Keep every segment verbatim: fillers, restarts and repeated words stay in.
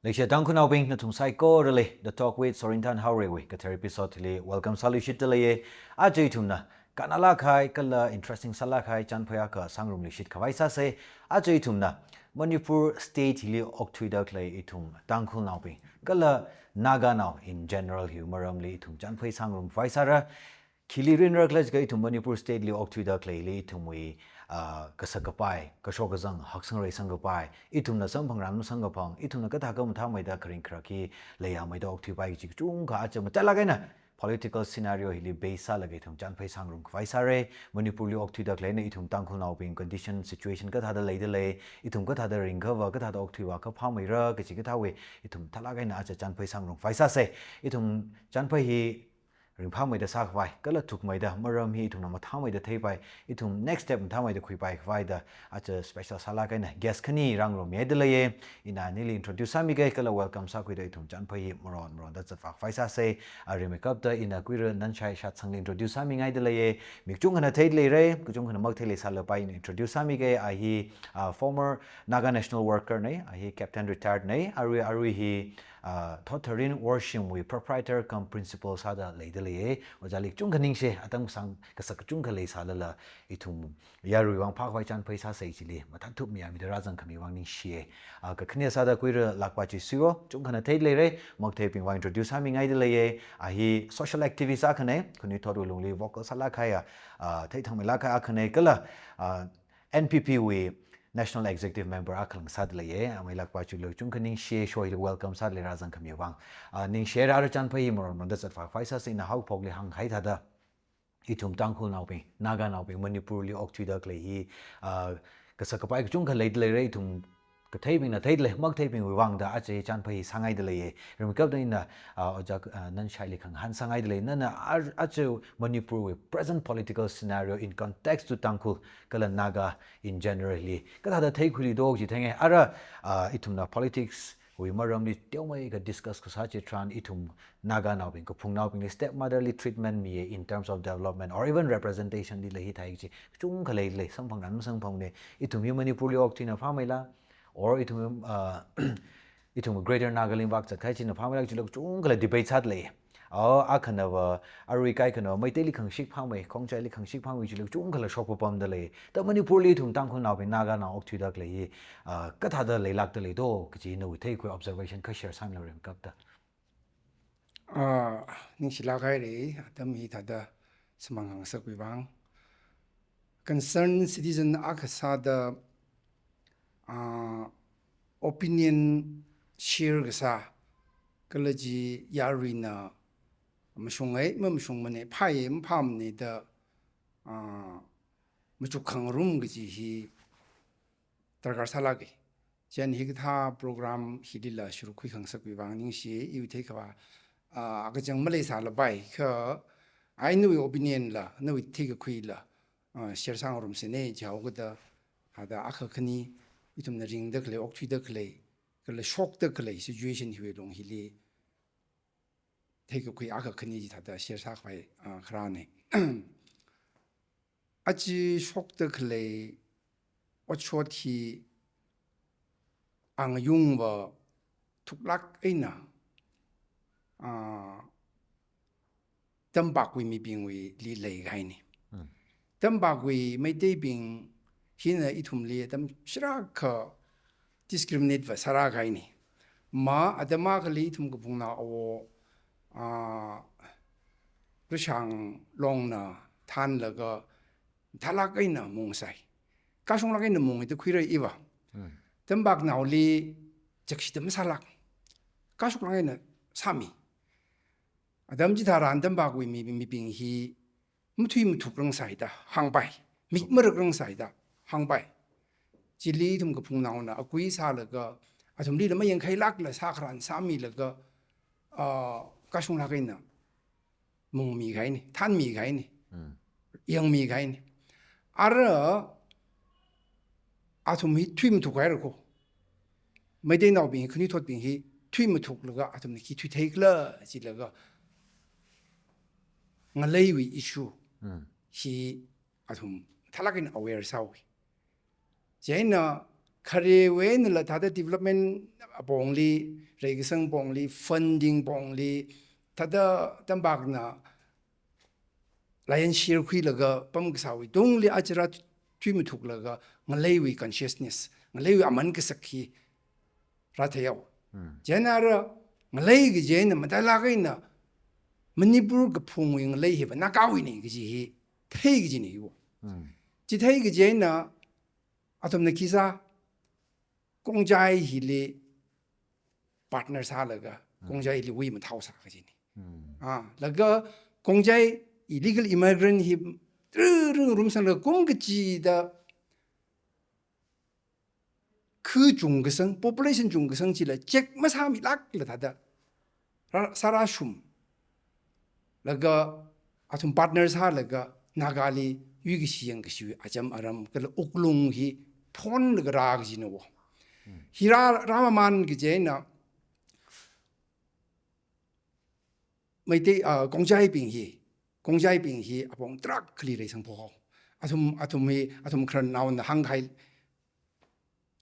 Leishiya Tangkhulnaobing, nathum saikorali The Talk with Sorinthan Haorewui kathar episode li welcome sāluishitda leiya. Aja ithumna kannalāk kahai kala interesting sālāk kahai chānphai akha sāngarumluishit khavai sāsa. Aja ithumna Manipur state hili okthuida khalei ithum Tangkhulnaobing kala Naganao in general hi maramli ithum chānphai sāngarum khavai sāra. Khili rinra khala jiakha ithum Manipur state li okthuida khaleili ithumwui, ah, kasak kapai, kashok kazang, haksang reisang kapai, ithumna samphangran masang kaphang, ithumna kathākha mathāmeida kharing kharak hi leiyameida okthuipai kaji kachungkha aja matailāk eina political scenario hili base sālaga ithum chānphai sāngarum khavai sāra. Manipur li okthuida khaleina ithum Tangkhulnaobing condition, situation kathāda leida lei, ithum kathāda ringkhava, kathāda okthuiva kaphāmeira kaji kathāwui ithum thālāk eina aja chānphai sāngarum khavai sāsa. Ithum chānphai hi ringphāmeida sākhavai, kala thukmeida, maram hi ithumna mathāmeida theipai, ithum next step mathāmeida khuipai khavai da, aja special sālāk eina guest khani rāngarummihaida leiya. Ina anili introduce sāmige, kala welcome sākhuida ithum chānphai hi maron maronda zatvā khavai sāsa. Arimeikapta ina Kuira Nanshai Shatsangli introduce sāmingaida leiya. Mi kachungkhana theida leira, kachungkhana makatheilei sālapai, ina introduce sāmige, a hi, ah, former Naga National Worker na, a hi Captain Retired na, arui, arui hi, ah, Thotharin Worshimwui proprietor cum principal sāda leida leiya. Ojāli kachungkha ningshi, atam kasang kasak kachungkha leisālala ithum yaruiwui vang phākhavai chānphai sāsa chili mathāthup mayāmida rāzangkhami vang ningshiya. Ah, kakhane sāda Kuira Lakpachi Suiwo, kachungkhana theida leira, makatheibing vang introduce sāmingaida leiya. A hi social activist akhana, khanuithotwui lungli vocal sālāk kahaiya, ah, theithangmeilāk kahai akhana, kala, ah, N P P wui National Executive Member akhala sāda leiya. Amei Lakpachi lo kachungkha ningshiya, show hili welcome sāda lei rāzangkhami vang. Ah, ningshiya, ara chānphai hi maron maronda zatvā khavai sāsa. Ina haophokli hāngkahai thāda, ithum Tangkhulnaobing, Naganaobing, Manipur li okthuida khalei hi, ah, kasak kapai kachungkha leida leira, ithum katheibingna theida lei, makatheibingwui vang da aja hi chānphai hi sāngaida leiya. Rimeikapta ina, ah, Ojā, ah, Nanshaili khangahān sāngaida lei, nana ar-, aja Manipurwui present political scenario in context to Tangkhul kala Naga in generally kathāda theikhuilu do kaji theingai. Ara, ah, ithumna politics wui maramli teomeikha discuss kasā chitharan ithum Naganaobing, kaphungnaobingli stepmotherly treatment miya in terms of development or even representation li lei hi thai kaji kachungkha leida lei, samphangran masamphangna. Ithum hi Manipur li okthuina phāmeila, or ithum, ah, ithum Greater Nagalim vak zatkahai china phāmeila kajila kachungkhala debate sāda lei. Oh, akhanava, arui kaikhanava, Meiteili khangashik phāmei, Khongjaili khangashik phāmei chila kachungkhala shokpapamda lei. Ta Manipurli ithum Tangkhulnaobing, Naganao okthuida khalei hi, ah, kathāda leilākda lei do kaji nawui theikhui observation kha share sāmilu rimeikapta. Ah, ningshilāk haira, atam hithāda samphang hāngsakwui vang. Concerned citizen akha sāda, ah, opinion share kasā, kala chi yaruina mashunga, mamashungmana, phāya, maphāmana da, ah, machuk khangarum kaji hi darkar sālāka. Chieina hikathā program hilila shurukkhui khangasakwui vang ningshi, iwui theikhavā, ah, akachang maleisālapai kha, ai nawui opinion la, nawui theikakhuila, ah, share sāngarumsena, jihaokada, hada akha khani, ithumna ringda khalei, okthuida khalei, kala shokda khalei situation hiwui alung hili theikakhui akha khani chithāda share sākhavai, ah, kharāna. Aja shokda khalei otshot hi angayungva thuklāk eina, ah, tampākwui mibingwuili leikahaina. Hmm. Tampākwui Meiteibing hina ithumli atam shārakha discriminate va sārākahaina. Ma atam akhali ithum kaphungnao awo, ah, Rashang Longna thānlaga thālāk eina mungsai. Kashunglāk eina munga da khuira iva. Hmm. Tampāknaoli chakshida masālāk. Kashuklāk eina sāmi. Atam chitharan tampākwui mi, mibing hi mathui mathuk rangsai da hāngpai. Mik marak rangsai da hāngpai. Chili ithum kaphungnaona akui sālaga, athumlila mayangkhailākla sākharan sāmilaga, ah, kashunglāk eina mungmikahaina, thānmikahaina, Hmm. yangmikahaina. Ara athum hi thui mathukhaira ko. Meiteinaobing, khanuithotbing hi thui mathuklaga athumna khi thuitheikhala jilaga ngaleiwui issue Hmm. hi athum thālāk eina aware sāhaowa. Chieina kharewui einala thāda development apongli, reikasang pongli, funding pongli, thāda tampakna lion's share khuilaga pamkasāwui tungli aja rāthuimathuklaga ngaleiwui consciousness, ngaleiwui aman kasak hi rāthei haowa. Chieina ara ngalei kaji eina matailāk eina Manipur kaphungwui ngalei hiva Nagawuina kaji hi thei kajina hiwo. Chi thei kaji eina athumna khisā Khongjai hili partner sālaga, Khongjai hili wi mathao sā kajina. Ah, laga Khongjai illegal immigrant hi rung rung rumsanglaga kum kachida khu chungkasang, population chungkasang chila check masāmilākla thāda rā, sārāshum. Laga athum partner sālaga Nagali yuikashi yangkashiwui acham aram kala wuklung hi phonlaga rā kajina wo. Hi rā, rāmamān kaji eina Meitei, ah, Khongjaibing hi, Khongjaibing hi apong tarākhali reisangphok haowa. Athum, athum hi, athum khararnaona hāngkahai,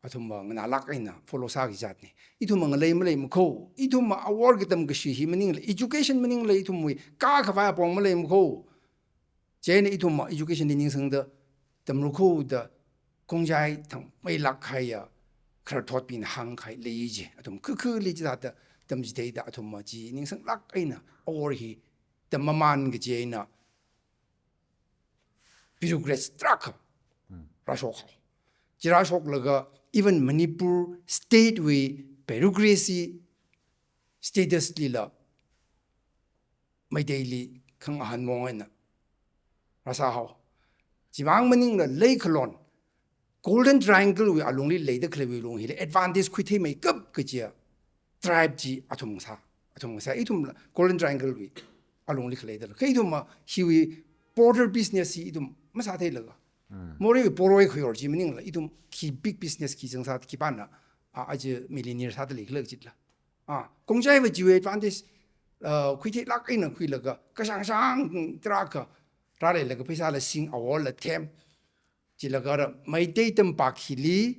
athumva nganālāk eina follow sāki zatna. Ithumva ngalei maleimakho, ithumva awor katam kashi hi maningla, education maningla ithumwui kākhavai apong maleimakho. Chieina ithumva education li ningsangda tamrakho da Khongjai thangmeilāk kahaiya khararthotbingna hāngkahai lei ji. Athum khukhuli chithāda tamchitheida athumva chi ningsanglāk eina awor hi tammamān kaji eina bureaucrats tarākha rāshok haowa. Chi rāshoklaga even Manipur state wui bureaucracy status lila Meiteili khangahān mong eina rāsā haowa. Chimang maningla leikhalon Golden Triangle wui alungli leida khaleiwui lung hili advantage khuitheimei kap kajiya tribe chi athum sā, athum sā, ithumla Golden Triangle wui alungli khaleidala. Kha ithumva hiwui border business hi ithum masātheilaga. Morei poroi khayor chi maningla ithum khi big business khi zangsā khipāna, a, aja millionaire sāda leikhala jitla. Ah, Khongjaiva chiwui advantage, ah, khuitheilāk eina khuilaga, kashāngshāng tarākha rāleilaga pheisāla sing, aworla them. Chilaga ara Meitei tampak hili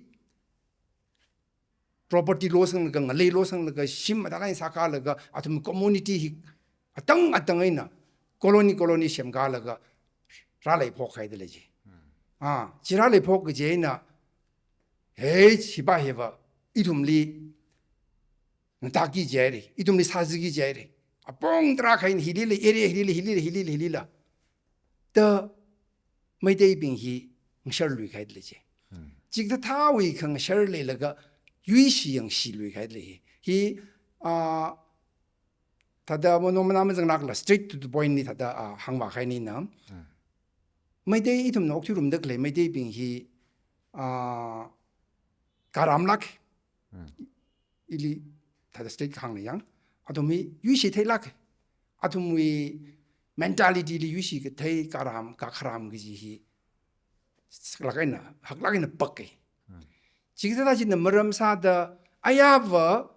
property losanglaga, ngalei losanglaga, shim matalai sākalaga, athum community hi atang atang eina colony colony semkalaga rāleiphok haida lei ji. Ah, chi rāleiphok kaji eina, hei, hiva hiva ithumli ngatāki jihaira, ithumli sāziki jihaira. Apong tarākha eina hilila, area hilila, hilila, hilila, hilila da Meiteibing hi ngasharlui kahaida lei ji. Chikathāwui khangasharli laga yuishi yangshilui kahaida lei hi. Hi, ah, thāda mano mana mazanglākla straight to the point li thāda, ah, hāngvākahai nina. Meitei ithumna okthuirumda khalei Meiteibing hi, ah, karamlāk. Ili thāda straight kahāngna yang. Athum hi yuishi theilāk. Athumwui mentality li yuishi kathei karam, kakharam kaji hi saklāk eina, haklāk eina pak e. Chikathā china maram sāda ayāva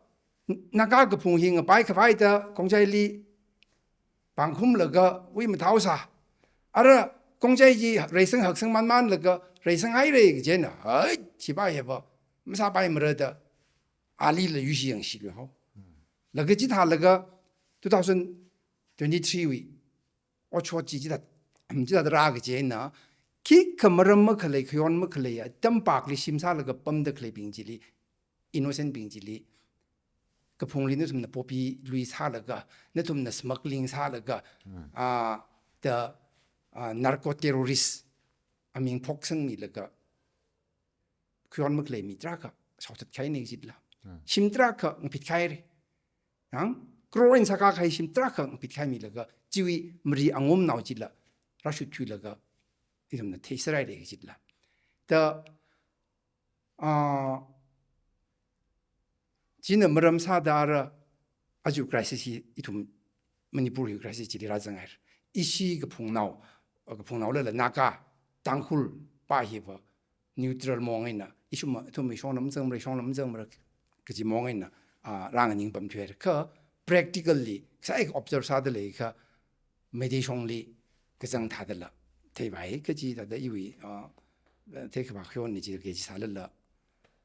Naga kaphung hi ngapai khavai da Khongjaili pangkhumlaga wi mathao sā. Ara Khongjai chi reisang haksang manmanlaga reisang haira kaji eina, hai, hiva hiva masāpaimara da alila yuishi yangshilui haowa. Laga chithālaga two thousand twenty-three wui otshot chi chithā, chithāda rā kaji eina, khikha maram makhalei, khayon makhaleiya tampakli shim sālaga pamda khaleibing chili, innocent bing chili, kaphungli nathumna poppy lui sālaga, nathumna smuggling sālaga, ah, da, ah, narco terrorist aming phoksangmilaga, khayon makhalei mi tarākha shaothat kahaina jitla. Shim tarākha ngapit kahaira. Yang, crore eina sākakahai shim tarākha ngapit kahaimilaga, chiwui mari angumnao chila rāshutthuilaga, ithumna theisāraira jitla. Da, ah, china maram sāda ara aja crisis hi ithum Manipur hi crisis chili rāzanghaira. Ishi kaphungnao, kaphungnaolala Naga, Tangkhul pa hiva neutral mong eina, ishuma, ithum shongna mazangmara, shongna mazangmara kaji mong eina, ah, rānganing pamthuihaira. Kha practically, sāi observe sāda leiakha, Meitei shongli kazang thādala theivai kaji thāda iwui, ah, theikhavā khayonna chi kaji sālala,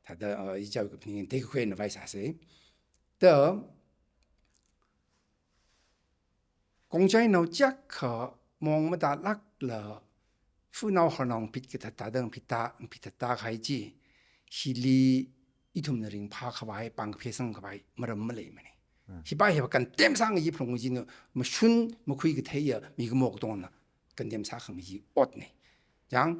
Thāda, uh, ichao kaphaning, tekhuina vai sāsa. Da, Khongjainao chiyākha mong matālākla, funao harnao phit kathāda, phit tā, phit tā kahai chi, hili ithumna ringphā khavai, pāng kaphā sangkhavai maram maleimana. Hmm. Hipa hiva condemn sāngayi phalung china, mashun makhui katheiya mikumo katongana condemn sākhangayi otna. Chang,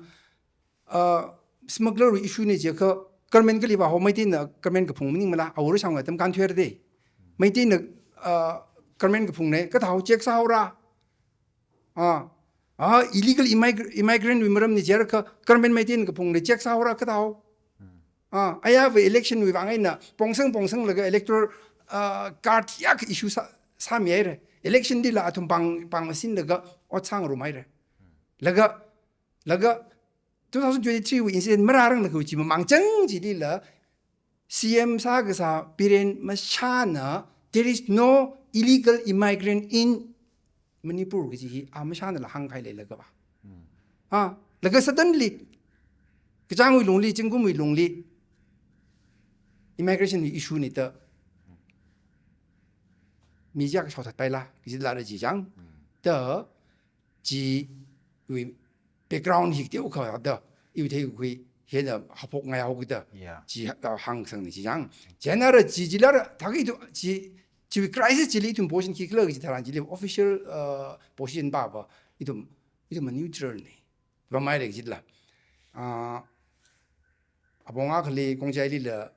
uh, smuggler issue na jiakha, government kali va ho, Meiteina government kaphung maningmala, awur shang atam kan thuer de. Meiteina, uh, government kaphungna, kathāhao check sāhaora. Ah, ah, illegal immigr-, immigrant wui maramna jiakha, government Meiteina kaphungna check sāhaora kathāhao. Ah, ayāva election wui vang eina, pongsang pongsanglaga electoral, uh, card yākha issue sā, sāmihaira. Election lila athum pāng, pāng masinlaga ot sāngarumhaira. Laga, laga two thousand twenty-three wui incident marāranglakha chi mamang chang chilila, C M sākasā Biren Mashana, "There is no illegal immigrant in Manipur," kaji hi a Mashanala hāngkahai leilaga va. Hmm. Ha, laga suddenly, kachāngwui lungli, zingkumwui lungli, immigration wui issue na da, mi chiyākha shaothatpaila, kajila ra chi chang. Hmm. Da, chiwui background hi teokha da, iwui theikhui, hina haphok ngaihaokida, Yeah. chi, uh, hāngsangna chi chang. Chieina ra chi, chila ra, thāki tu, chi, chiwui crisis chili ithum position khikhala kaji tharan chili official, uh, position pava, ithum, ithum neutral na. Vāmhaira kajila. Uh, apong akhali Khongjailila,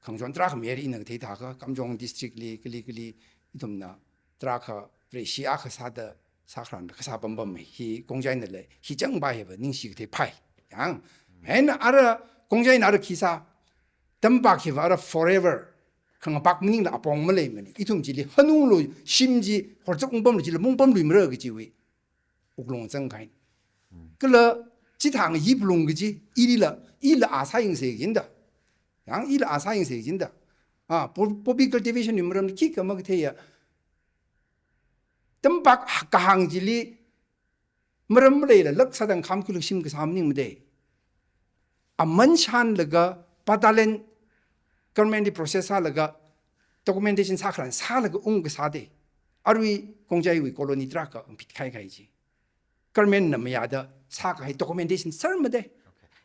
khangachon tarākha mayara ina kathei thākha, Kamjong district li, kali kali, ithumna tarākha, Vareshi akha sāda, sākharan kasā pampam hi, Khongjainala, hi chang va hiva ningshi kathei phai. Yang, hina ara, Khongjaina ara khi sā, tampak hiva ara forever, khangapak maningla apong maleimana. Ithum chili hanunglu, shim chi, horzak ungpamlu chila, mungpamluimara kajiwui wuklung zangkahai. Hmm. Kala chithāngayi phalung kaji, ilila, ila a sāyangsa kajina da. Yang ila a sāyangsa kajina da. Ah, po-, poppy cultivation wui maram khikha makatheiya. Tampak ha-, kahāng chili maram maleila lak sādang khamkhuilaga shim kasā maningmada. Aman shanlaga, Pataland government li process sālaga, documentation sākharan sālaga ungkasā da. Arui Khongjaiwui colony tarākha ungphit kahai kahai chi. Government na mayāda sākahai documentation sārmada. Okay.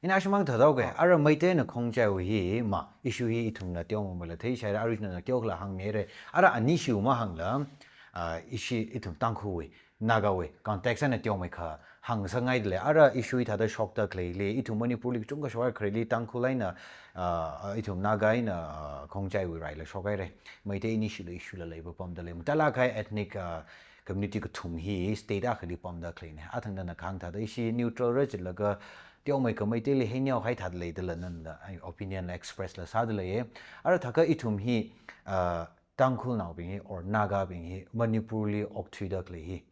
Ina ashimang thādao ke, Oh. ara Meiteina Khongjaiwui hi ma, issue hi ithumna teomeimala theishaira, arui nana teokhala hāngmira, ara anishiwui mahāngla, ah, ishi ithum Tangkhulwui, Nagawui context eina teomeikha hāngsangngaidalei, ara issue hi thāda shokda khaleili, ithum Manipurli kachungkha shokda khaleili, Tangkhul eina, ah, ithum Naga eina, ah, Khongjaiwui raila shokhaira. Meitei inishilu issue la leipapamdalei. Matālāk kahai ethnic, ah, community kathum hi state akhali pamda khaleina. Athang nana kahāng thāda ishi neutral ra jilaga teomeikha Meiteili heinao hai thāda leidala nana, ai, opinion la express la sādalei. Ara thākha ithum hi, ah, Tangkhulnaobing hi or Nagabing hi Manipurli okthuida khalei hi,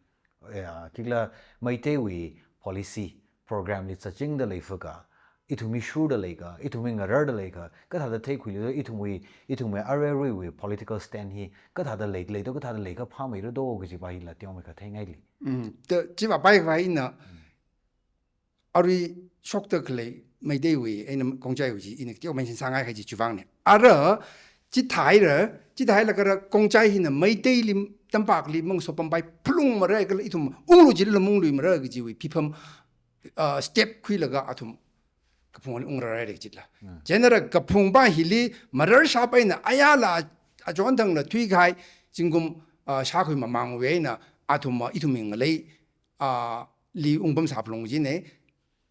eh, khikhala Meiteiwui policy program li zatchingda leifaka, ithumwui shurda leikha, ithumwui ngararda leikha, kathāda theikhuili, ithumwui, ithumwui aruiruiwui political stand hi kathāda lei, leido, kathāda leikha phāmeira do kajipa hila teomeikha theingaili. Mm, ta, chiva pai khavai ina, arui shokda khalei Meiteiwui, eina Khongjaiwui chi, ina teomention sāngai kahai chi chiwui vangna. Ara, chithāhaira, chithāhailaga ara Khongjai hina Meiteili tampakli mangso pampai phalungmara kala ithum unglu jilala maungluimara kajiwui phipham, ah, step khuilaga athum kaphungali ungrarhaira kajila. Hmm. Chieina ara kaphungpa hili marar shap eina ayāla achon thangla thuikahai zingkum, ah, shākhui mamangwui eina athum, ah, ithumwui ngalei, ah, li ungpamsā phalung china.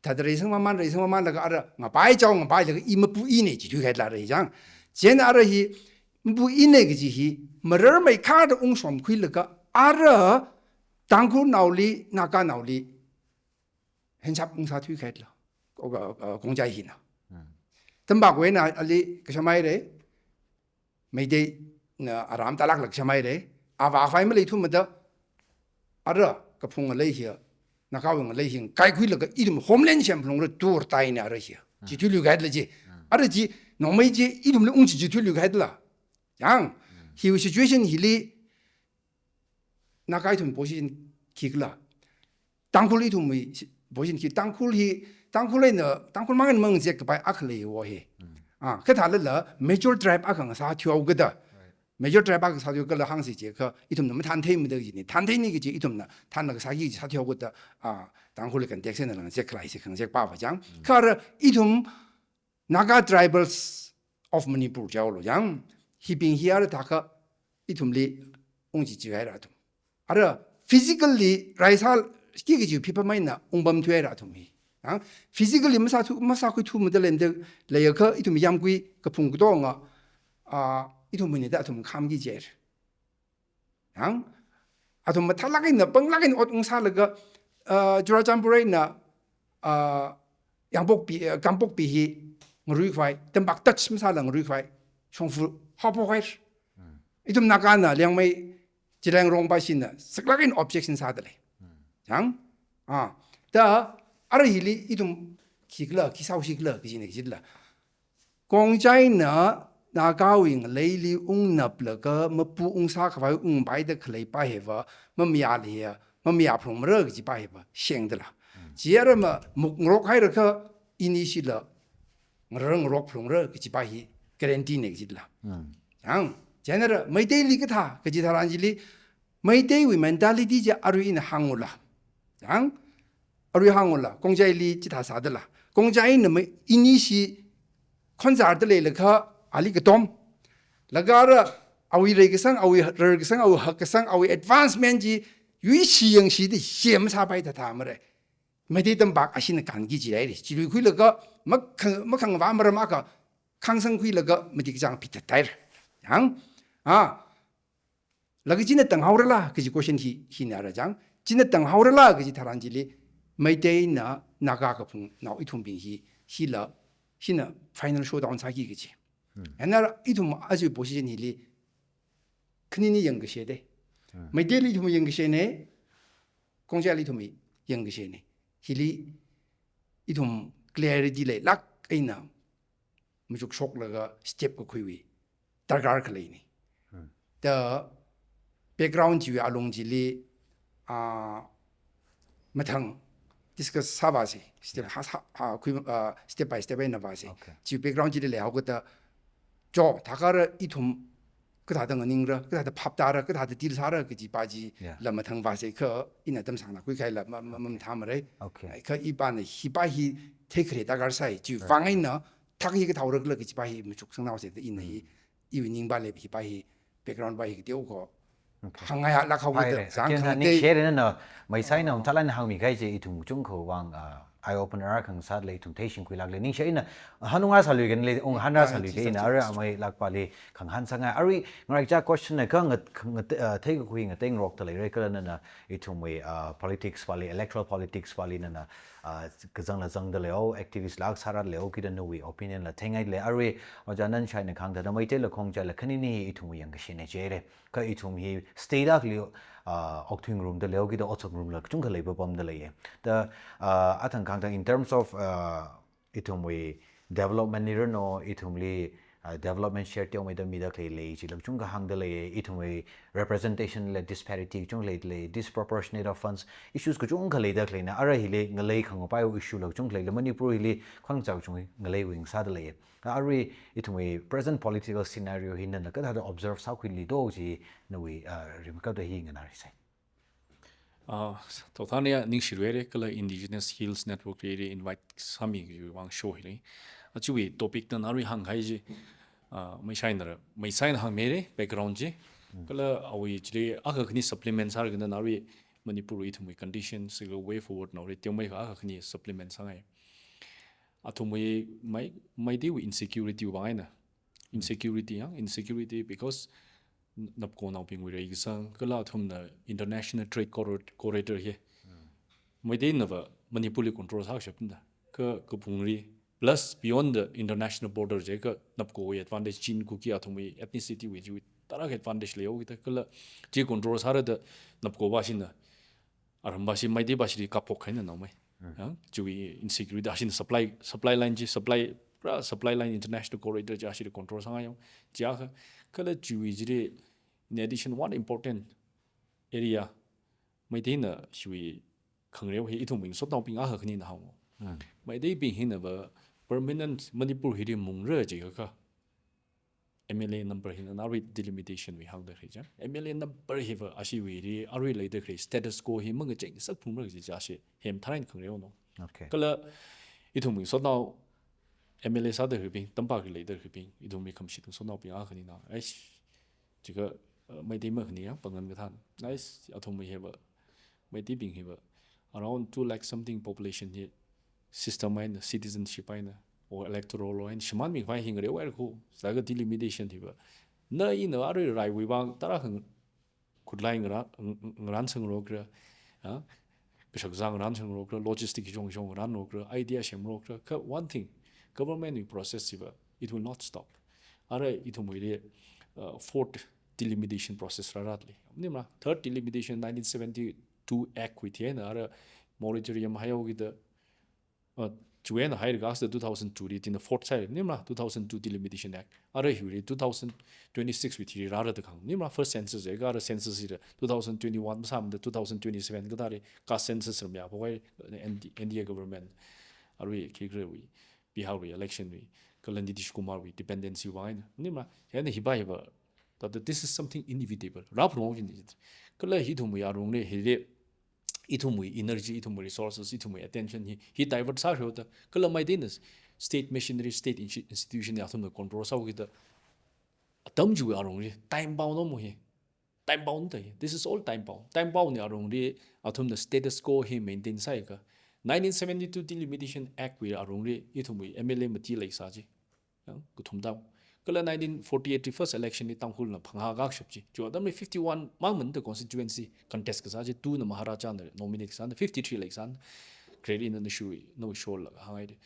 Thāda reisang mamān, reisang mamānlaga ara ngapai chao ngapailaga i mapu ina chi thuihaida lei chang. Chieina ara hi mapu ina kaji hi mararmeikharda ungshomkhuilaga ara Tangkhulnaoli, Naganaoli henshap ungsā thuihaida lei. Ko-, ko-, ko-, Khongjai hina. Hmm. Tampakwui eina ali kashamhaira, Meiteina aram tālāklāk shamhaira, avā khavai maleithumada, ara kaphung ngalei hi, Nagawui ngalei hi, kaikhuilaga ithum homeland semphalungra tur taina ara hi. Hmm. Chithuiluihaida lei chi. Hmm. Ara chi, nongmei chi, ithumli ungchi chithuiluihaida lei. Yang, Hmm. hiwui situation hili, Naga ithum position khikhala. Tangkhul ithumwui position khi, Tangkhul hi, Tangkhul eina, Tangkhul mang eina mangazek kapai akha leiwo hi. Hmm. Ah, kathālala major tribe akha ngasā thuihaokida. Major tribe akha sāthuikhala hāngsi jiakha, ithumna mathāntheimada kajina. Thāntheini kaji ithumna thānlaga sāki kaji sāthuihaokida, ah, Tangkhul context eina langzek khalei si khangazek pava chang. Kha ara ithum Naga Tribals of Manipur jihaolu chang. Hibing hi ara thākha ithumli ungchichihaira athum. Ara physically raisāki kaji phipam eina ungpamthuihaira athum hi. Chang, physically masāthu, masākhuithumada leimada leiakha ithum yāmgui kaphung katonga, ah, ithum minida athum khamki jihaira. Chang, athum mathālāk eina, panglāk eina ot ungsālaga, ah, Churachandpur eina, ah, Yangpokpi, ah, Kangpokpi hi ngaruikhavai, tampak touch masāla ngaruikhavai, shongfa haophokhaira. Ithum Nagana Liangmei, Zeliangrong pashina, saklāk eina objection sādalei. Chang, ah, da, ara hili ithum khikhala, khi sāusikhala, kajina kajila. Khongjaina Nagawui ngaleili ungnaplaga mapu ungsākhavai ungpaida khaleipa hiva, mamayāli ya, mamayāphalungmara kajipa hiva shengdala. Chi ara mamuk ngarok hairakha inishila ngarar ngarokphalungra kajipa hi guarantee na kajila. Chang, chieina ara Meiteili kathā kaji tharan chili, Meiteiwui mentality chi arui ina hāngula. Chang, arui hāngula, Khongjaili chithā sādala. Khongjaina mai inishi khonzarda leilakha ali katom. Laga ara awui reikasang, awui rarkasang, awui hakkasang, awui advancement chi yuishi yangshida shim sāpai thāthā mara. Meitei tampak ashina kanki jihaira. Chiluikhuilaga makhang, makhangva maram akha khangsangkhuilaga matik chang pithathāhaira. Chang, ah, laga china tanghaorala kaji question hi, hina ara chang. China tanghaorala kaji tharan chili, Meiteina Naga kaphungnao ithumbing hi, hila, hina final showdown sāki kaji. Chieina ara ithum aja position hili, khanini yangkashei da. Meiteili ithum yangkasheina, Khongjaili ithum yangkasheina. Hili ithum clarity leilāk eina machukshoklaga step kakhuiwui darkar khaleina. Da background chiwui alung chili, ah, mathang discuss sāvāsa. Step ha, ha, ha, khui, ah, step by step eina vāsa. Okay. Chi background chili leihaokida, jo, thākha ara ithum kathāda nganingra, kathāda phaptāra, kathāda deal sāra kajipa chi la mathang vāsa kha ina tamsangna khuikahaila ma, ma, mamathā mara. Okay. Ai, kha ipana hipa hi theikhare darkar sai, chiwui vang eina thak hi kathāorakhala kajipa hi machuksangnao sāda ina hi, iwui ningpali hipa hi, background pa hi kateokha hāngngailāk haokida. Chang, khangatei ningshire nana, Meisai na, um, thalan hāngmikahai chi ithum kachungkhawui vang, ah, eye opener akha ngasālei, ithum theishingkhuilāklei. Ningshire na, hanung a sāluikan lei, ung hanra sāluikan ina, ara amei lākpali khangahān sāngai. Arui ngaraicha question na kha ngat, ngat, ah, theikakhui ngateingarokda leira kala nana ithumwui, ah, politics pali, electoral politics pali nana, ah, kazangla zangda leihaowa, activist la sāra leihaowa, kida nawui opinion la theingailei. Arui, Ojā Nanshaina kahāng thāda Meiteila Khongjaila khanini ithumwui yangkasheina jihaira. Kha ithum hi state akhali, ah, okthuingarumda leihaowa, kida otsak ngarumla kachungkha leipapamda leiya. Da, ah, athang kahāng thāda in terms of, ah, ithumwui development li rano, ithumli, ah, development share teomeida mida khalei lei, chila kachungkha hāngda leiya, ithumwui representation li disparity kachungkha leida lei, disproportionate of funds, issues kachungkha leida khaleina, ara hili ngalei khangapaiwui issue la kachungkha leila, Manipur hili khonzak kachungkha ngaleiwui ngasāda leiya. Arui ithumwui present political scenario hi nana kathāda observe sākhuili do chi nawui, ah, rimkapta hi nganārisai. Ah, tawthani ya ningshiruire kala Indigenous Hills Network li, li invite sāmi kajiwui vang show hili. Achiwui topic na arui hānghai chi, ah, Meisai nara, Meisai na hāngmire background chi. Kala awui chili akha khani supplement sāra kida arui Manipur ithumwui condition, sila way forward na arui teomeikha akha khani supplement sāngai. Athumwui mai, Meiteiwui insecurity wui vang eina. Insecurity, ya, insecurity because n-, napkonaobingwui reikasang, kala athumna international trade corridor, corridor hi. Meiteinava Manipurli control sāshapna. Kha kaphungli, plus beyond the international border jiakha napkowui advantage, Chin, Kuki athumwui ethnicity wui chiwui tarākha advantage leihaokida kala chi control sāra da napkopashina aramvashi, Meitei vashili kaphok kahaina naomei. Ya, chiwui insecurity ashina supply, supply line chi, supply, pra supply line international corridor chi ashili control sāngai yong. Chiakha, kala chiwui chili, in addition, one important area, Meiteina chiwui khangareo hi ithumwui ngasotnaobing akha khanina hāngo. Meiteibing hinava permanent Manipur hili mungra jiakha, M L A number hina arui delimitation wui hāngda khalei chang. M L A number hiva ashiwuili arui leida khalei status quo hi mangachei sak phungra kaji chi ashi hi mathālāk eina khangareo no. Okay. Kala ithumwui sotnao M L A sāda khaleibing, tampakli leida khaleibing, ithumwui khamashit sotnaobing akha nina, aish, jiakha, uh, Meitei makhani ya, pāngngam kathāna. Aish, athumwui hiva, Meiteibing hiva, around two lakh something population hi system eina, citizenship eina, or electoral law eina, shimānmi khavai hi ngareohaira kho, sālaga delimitation hiva. Na ina arui raiwui vang, tarākha khutlai ngara-, ng-, ng-, ngaransangrokra, ha? Kashak kazā ngaransangrokra, logistic shong shong ngaranrokra, idea semrokra. Kha one thing, government wui process hiva, it will not stop. Ara ithumwuili, uh, fourth delimitation process rāra lei. Maningmala, third delimitation nineteen seventy-two Act wui thina, ara moratorium haihaokida, uh, chiwui eina hailaga sāda two thousand two li tina fourth sāi, maningmala, two thousand two Delimitation Act. Ara hiwuili two thousand twenty-six wui thili rāra da kahāng. Maningmala, first census jiakha ara census hila two thousand twenty-one masāmada two thousand twenty-seven kathāli ka census ramya pawai N D, N D A government. Arui khikharewui, Bihar wui election wui, kala Nitish Kumar wui dependency wui vang eina. Maningmala, chieina hiva hiva, that this is something inevitable. Rāphungra jin. Kala hi ithumwui arongli hili, ithumwui energy, ithumwui resources, ithumwui attention hi, hi divert sāhaoda, kala Meiteina state machinery, state insti-, institution hi athumna control sāhaokida, atam chiwui arongli, time bound no mo hi. Time bound da hi. This is all time bound. Time bound wui arongli, athumna status quo hi maintain sāakha, nineteen seventy-two Delimitation Act wui arongli, ithumwui M L A mati leisā chi. Yang, kathum tau. Kala nineteen forty-eight wui first election li Tangkhulna phangā kakashap chi. Chiwui atamli fifty-one mang manda constituency contest kasā chi, two na Maharajana nominate kasā, fifty-three leisā, Great Indian Issue na shola hāngngai de.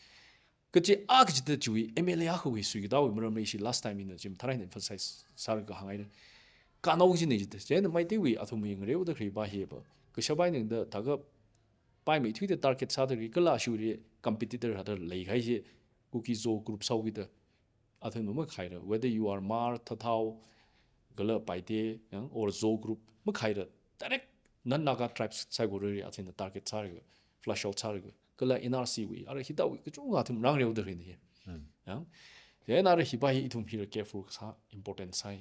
Kachi a kachida chiwui M L A akhawui suikatā wui maramli ishi last time ina chi mathālāk eina emphasize sālaga hāngngai de. Kanao kachina jida. Chieina Meiteiwui athumwui ngareoda khaleiva hiva, kashap eina da thākha paimeithuida target sāda khalei, kala ashiwuili competitor hada leikahai chi, Kuki-Zo group sāhaokida, athumna makhaira, whether you are Hmar, Thathao, kala Paite, yang, or Zo group, makhaira, direct non-Naga tribes saikorali athumna target sālaga, flush out sālaga, kala N R C wui, ara hithāwui kachungkha athum rāngareoda khalei hi. Hmm. Yang, chieina ara hiva hi ithum hila careful kasā important sāi.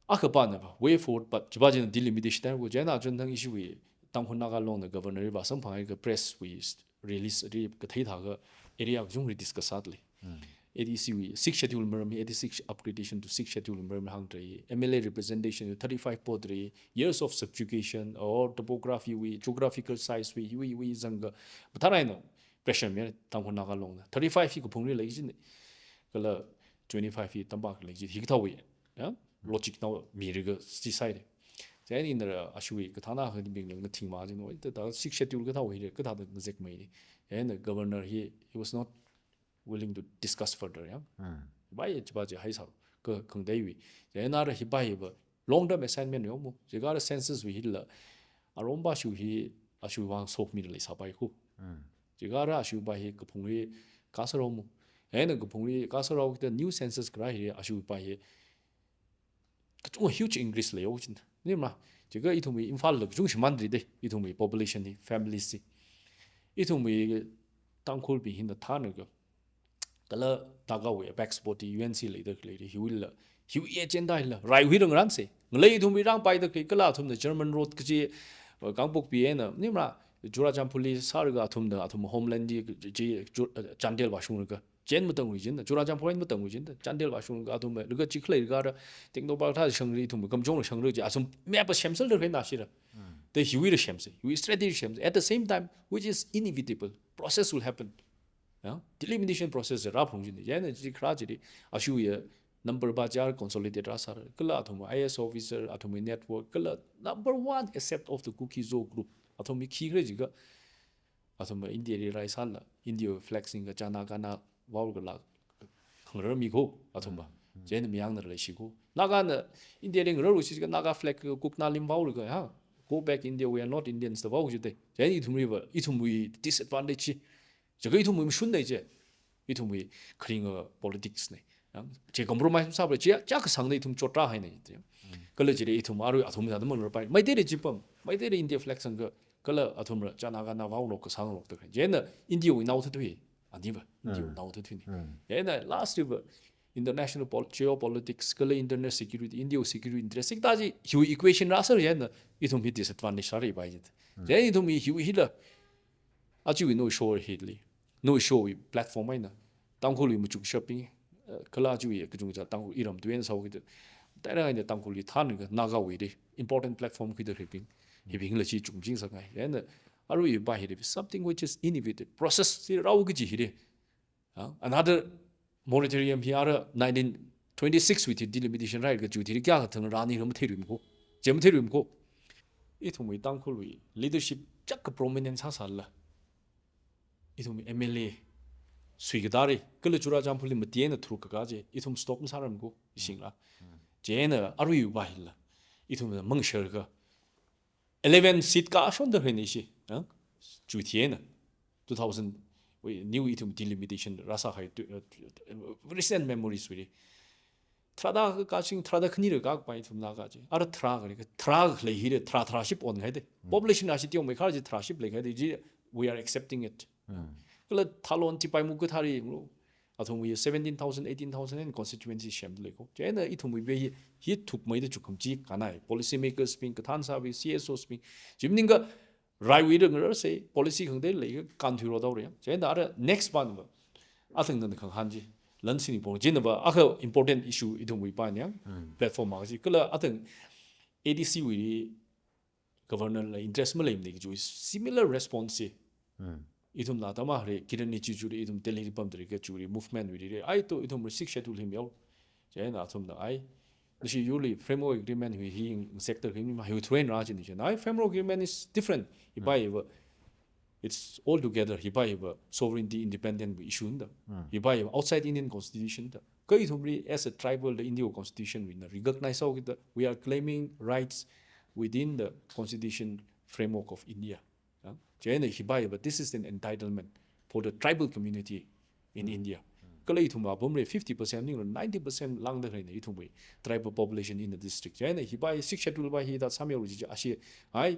Akhava na va, way forward, but chiva china delimitation da ko, chieina chun thang ishiwui Tangkhul Naga Longna governor va samphangakha press wui release li kathei thākha area kachungli discuss sāda lei. Hmm. A D C wui Sixth Schedule maram hi, eighty-six upgradation to Sixth Schedule maram hāngda lei, M L A representation thirty-five poda lei, years of subjugation or topography wui, geographical size wui, wui, wui zangkha, mathālāk eina pressure mi Tangkhul Naga Longna. Thirty-five hi kaphungli lei jin, kala twenty-five hi tampakli lei jin, hikathāwui, ya, logic nao milaga chi sāi de. Chieina ina ashiwui kathāna khanibingli ngathingma jin, oi, ta, ta Sixth Schedule kathāwui hi, kathāda ngazekmei. Chieina governor hi, he was not willing to discuss further, ya. Hmm. Bai, chiva chi haisā, ka khangateiwui. Chieina ara hiva hiva, long term assignment yo mo. Jiakha ara census wui hila, arongva ashiwui hi, ashiwui vang sokmida leisāpai ko. Hmm. Jiakha ara ashiva hi kaphungli kasā rao mo. Chieina kaphungli kasā rao kida new census kharā hi ashiva hi kachungkha huge increase leiyo jin. Maningmala, jiakha ithumwui Imphalli kachungkha shimānda lei de, ithumwui population hi, families hi. Ithumwui Tangkhulbing hina thānlaga, kala Nagawui apex body U N C leida khalei, hiwuila, hiwui agenda hila, raiwui rāngaransa. Ngalei ithumwui rāngpaida khalei, kala athumna German Road kachi, uh, Kangpokpi eina, maningmala, Churachandpurli sālaga athumna, athum homeland chi, chi, Chu-, uh, Chandel vāshunglaga, Chen matangwui jin, Churachandpur eina matangwui jin, Chandel vāshunglaga athum, laga chi khalei laga ra, Tengnoupal kathā shangli, ithum Kamjongla shangli chi, athum map semsālada khalei na shira. Hmm. Da hiwuila semsa, hiwui strategy semsa. At the same time, which is inevitable, process will happen. Ya, delimitation process rāphung jin. Chieina chi kharā chili, ashiwui number va chi consolidate rāsāra, kala athum I A S officer, athumwui network, kala number one asset of the Kuki-Zo group, athum hi khikhala jiakha, athum India li raisāla, India flag singkha China Naga na vaolaga khangarar mi ko, athumva. Hmm. Chieina mayangna leishi ko. Nagana India li ngararluishika Naga flag kukna lim vaolaga, ha? Go back India, we are not Indians da vaokaji de. Chieina ithumliva, ithumwui disadvantage chi. Jiakha ithumwui mashun da chi. Ithumwui kharinga politics na. Ya, chi compromise masāphalei, chi, chi kasāngna ithum chotrahaina. Hmm. Kala chili ithum arui athum sāda mangararpai. Meiteili chi pam, Meiteili India flag sangkha, kala athumla China Naga na vaolok kasānglokta khalei. Chieina India wui nao thathui. Aniva, India naoda thuini. Chieina last riva international pol-, geopolitics, kala internal security, India security interest, hikathā chi hiwui equation rāsāra chieina ithum hi disadvantage sāra ipai jida. Chieina ithum hi hiwui hila, achiwui no show hili, no show wui platform eina Tangkhulwui machukshapbing, eh, kala achiwui kachungkha Tangkhul iram tuiyan sāhaokida, tharan eina Tangkhulwui thānlaga Nagawuili important platform khuida khalei bing, hibingla chi chungching sāngai. Chieina aruiva hili something which is innovative, process chi rao kaji hili. Ah, another moratorium hi ara nineteen twenty-six wui delimitation rālaga chu thili kayākha thang rāni ram matheiruimako. Chi matheiruimako. Ithumwui Tangkhulwui leadership chak ka prominent sāsālala, ithumwui M L A suikatā ri, kala Churachandpurli mati eina tharuk kakā chi, ithum stop masāramako, ishingla. Chieina aruiva hila, ithumna mangshar ka eleven seat kashonda khalei ni shi, ah? Chu thieina, two thousand, wui, new ithum delimitation rāsāhai tu, uh, recent memories wui. Tharāda kaching, tharāda khani rākā kapai ithum Naga chi. Ara tharā kare, tharā khalei hili, tharā tharāship onhaida. Population ashi teomeikha chi tharāship leikhaida chi, we are accepting it. Kala Thalon Tipaimukh kathā ri lo. Athumwui seventeen thousand, eighteen thousand eina constituency semda leiko. Chieina ithumwui be hi, hi thukmeida chukham chi kanai. Policy makers bing, kathān sābing, C S Os bing. Chi maningakha raiwui ringra se, policy khangatei leikha kānthui rothaora. Chieina ara next panva, athang nana khangahān chi, Lansing Ningpong chinava, akha important issue ithumwui panva, platform akha chi. Kala athang A D C wui governor la interest maleimana kaji similar response chi. Ithumna atam akhali Kiren Rijiju ri ithum Delhi li pamda ri kachili movement wui ri. Ai to ithum Sixth Schedule hi miyao. Chieina athumna ai, nashi yurli framework agreement hi, hi sector hi ma hi train rā chini chieina. Ai, framework agreement is different. Hipa hiva, it's all together. Hipa hiva sovereignty, independent wui issue da. Hipa hiva outside Indian constitution da. Kha ithumli as a tribal, the India constitution wuina recognize sāhaokida, we are claiming rights within the constitution framework of India. Ah, chieina hipa hiva, this is an entitlement for the tribal community in India. Kala ithum apamli fifty percent maningla ninety percent lāngda khaleina ithumwui tribal population in the district. Chieina hipa hi Sixth Schedule pa hithā sāmihaora chi ashi, ai,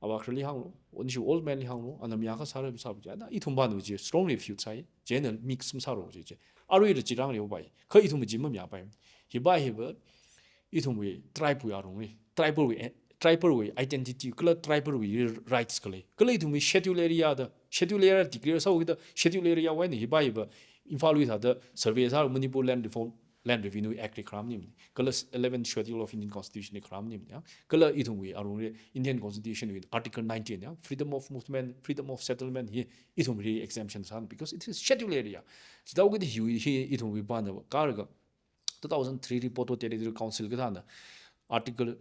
ava khararli hānglu, onishi old man li hānglu, ana mi akha sāra sābu chieina ithum panva chi strongly refute sāi. Chieina mix masāra chi chi. Aruila chi rāngra pa. Kha ithum chi mamipai. Hipa hiva, ithumwui tribe wui arungli, tribal wui, eh, tribal wui identity, kala tribal wui rights khalei. Kala ithumwui schedule area da, schedule area declare sāhaokida, schedule area wui eina hipa hiva, Imphal wui thāda survey sā Manipur Land Reform, Land Revenue Act li kharam ni. Kala eleventh Schedule of Indian Constitution li kharam ni, ya. Kala ithumwui arungli Indian Constitution wui Article nineteen, ya, freedom of movement, freedom of settlement hi ithumli exemption sāna, because it is schedule area. Chithāhaokida hi, hi ithumwui panva, kharga two thousand three li Bodo Territorial Council kathāna Article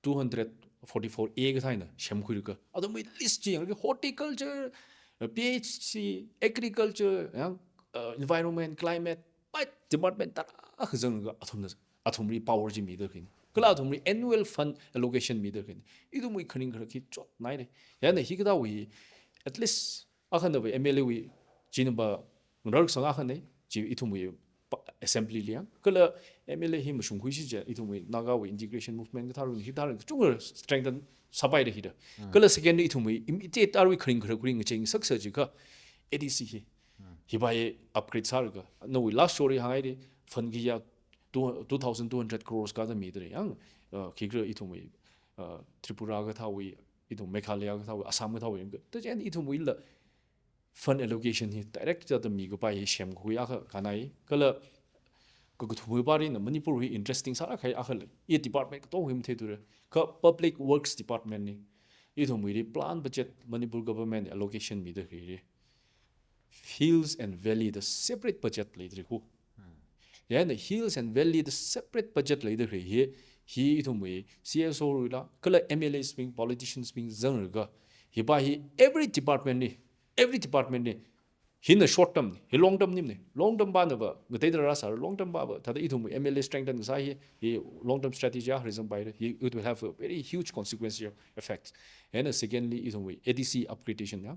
two hundred forty-four A kathā eina semkhuilaga, athumwui list chi yanglaga horticulture, uh, P H C, agriculture, yang, uh, environment, climate, pai department tarākha zanglaga athumna, athumli power chi mida khaleina. Kala athumli annual fund allocation mida khaleina. Ithumwui kharing kharak hi chotnaira. Chieina hikathāwui, at least akhana va M L A wui chinava ngarar kasang akhana, chi ithumwui pa-, assembly li yang. Kala M L A hi mashungkhui shi chi ithumwui Nagawui integration movement kathā run hithā run kachungkha strengthen sāpaira hithā. Kala second ithumwui immediate arui kharing kharak kharing ngacheng saksa jiakha A D C hi. Hipa hi upgrade sālaga, nawui last show li hānghaira, fund khikha two, two thousand two hundred crores kathā mida ri yang, uh, khikhala ithumwui, uh, Tripura kathāwui, ithum Meghalaya kathāwui, Assam kathāwui, yang ka. Ta chieina ithumwuila fund allocation hi direct sāda mikapai hi semkhui akha kanai. Kala kakathumwui pa rina Manipur hi interesting sālāk kahai akha lei. I department katonga hi matheithura. Kha Public Works Department li, ithumwuili plan budget Manipur government allocation mida khalei ri. Hills and Valley da separate budget leidalei ko. Chieina Hills and Valley da separate budget leida khalei hi, hi ithumwui C S O wuila, kala M L As bing, politicians bing zanglaga, hipa hi every department li, every department li, hina short term ni, hi long term ni, long term panava ngateida rāsāra, long term pava, thāda ithumwui M L A strengthen kasā hi, hi long term strategy akha rizangpaira, hi, it will have a very huge consequential effect. And secondly, ithumwui A D C upgradation ya,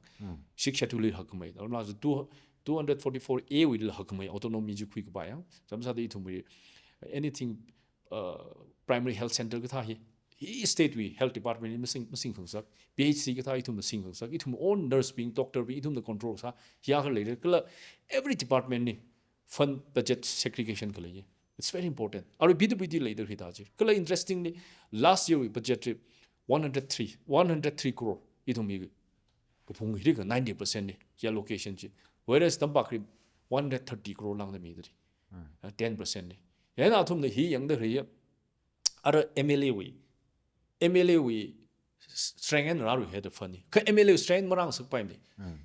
Sixth Schedule li hakkhamei, alam la two, two hundred forty-four A wuila hakkhamei autonomy chi khuikapai ya, chānsāda ithumwui anything, uh, primary health center kathā hi, I state wui health department li masing, masingkhangasak, P H C kathā ithumna singkhangasak, ithum own nurse bing, doctor bing ithumna control sā, hi akha leira, kala every department li fund budget segregation khalei. It's very important. Arui P W D leida khalei thā chi. Kala interestingly, last year wui budget ri one hundred three, one hundred three crore ithum hi kaphung hi ka ninety percent li allocation chi. Whereas tampakli one hundred thirty crore lāngda mida ri. Uh, ten percent li. Chieina athumna hi yangda khalei, ara M L A wui, M L A wui strength eina rāluihai da fund hi. Kha M L A wui strength marāngasakpaimana.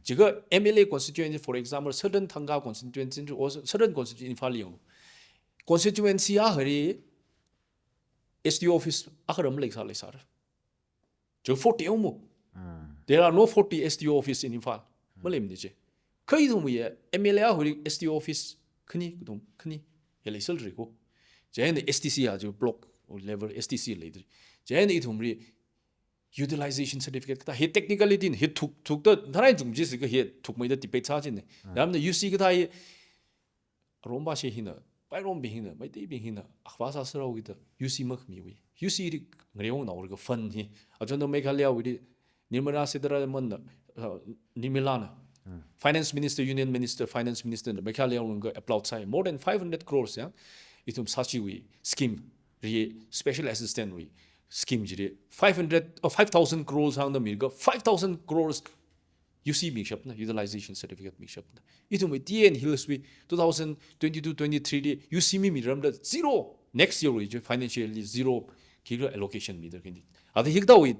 Chikha M L A constituency, for example, Southern Thangka constituency or Southern constituency Imphal li yanglu. Constituency akhali S D O office akha ram leisā, leisāra. Chikha forty ungmo. There are no forty S D O office in Imphal. Maleimana chi. Kha ithumwui M L A akhali S D O office khani, kathum khani hi leisālari ko. Chieina S D C a chi block level S D C leida ri. Chieina ithumli utilization certificate kathā hi technicality na hi thuk, thukda tharan chungji sika hi thukmeida debate sā china. Yamna U C kathā hi Arombashing hina, Pairombing hina, Meiteibing hina, akhava sāsārao kida U C makhamiwui. U C li ngareonao laga fund hi. Achon Meghalaya wui li Nirmala Sitharaman na, uh, Nirmala na. Finance Minister, Union Minister, Finance Minister na Meghalaya wui laga applaud sāi. More than five hundred crores ya. Ithum Sashi wui scheme, ri special assistant wui scheme chili five hundred or five thousand crores hāngda milaga five thousand crores U C mishapna, utilization certificate mishapna. Ithumwui T N Hills wui two thousand twenty-two twenty-three li U C mimiramda zero. Next year wui chi financial li zero. Khikhala allocation mida khalei. Ada hikathāwui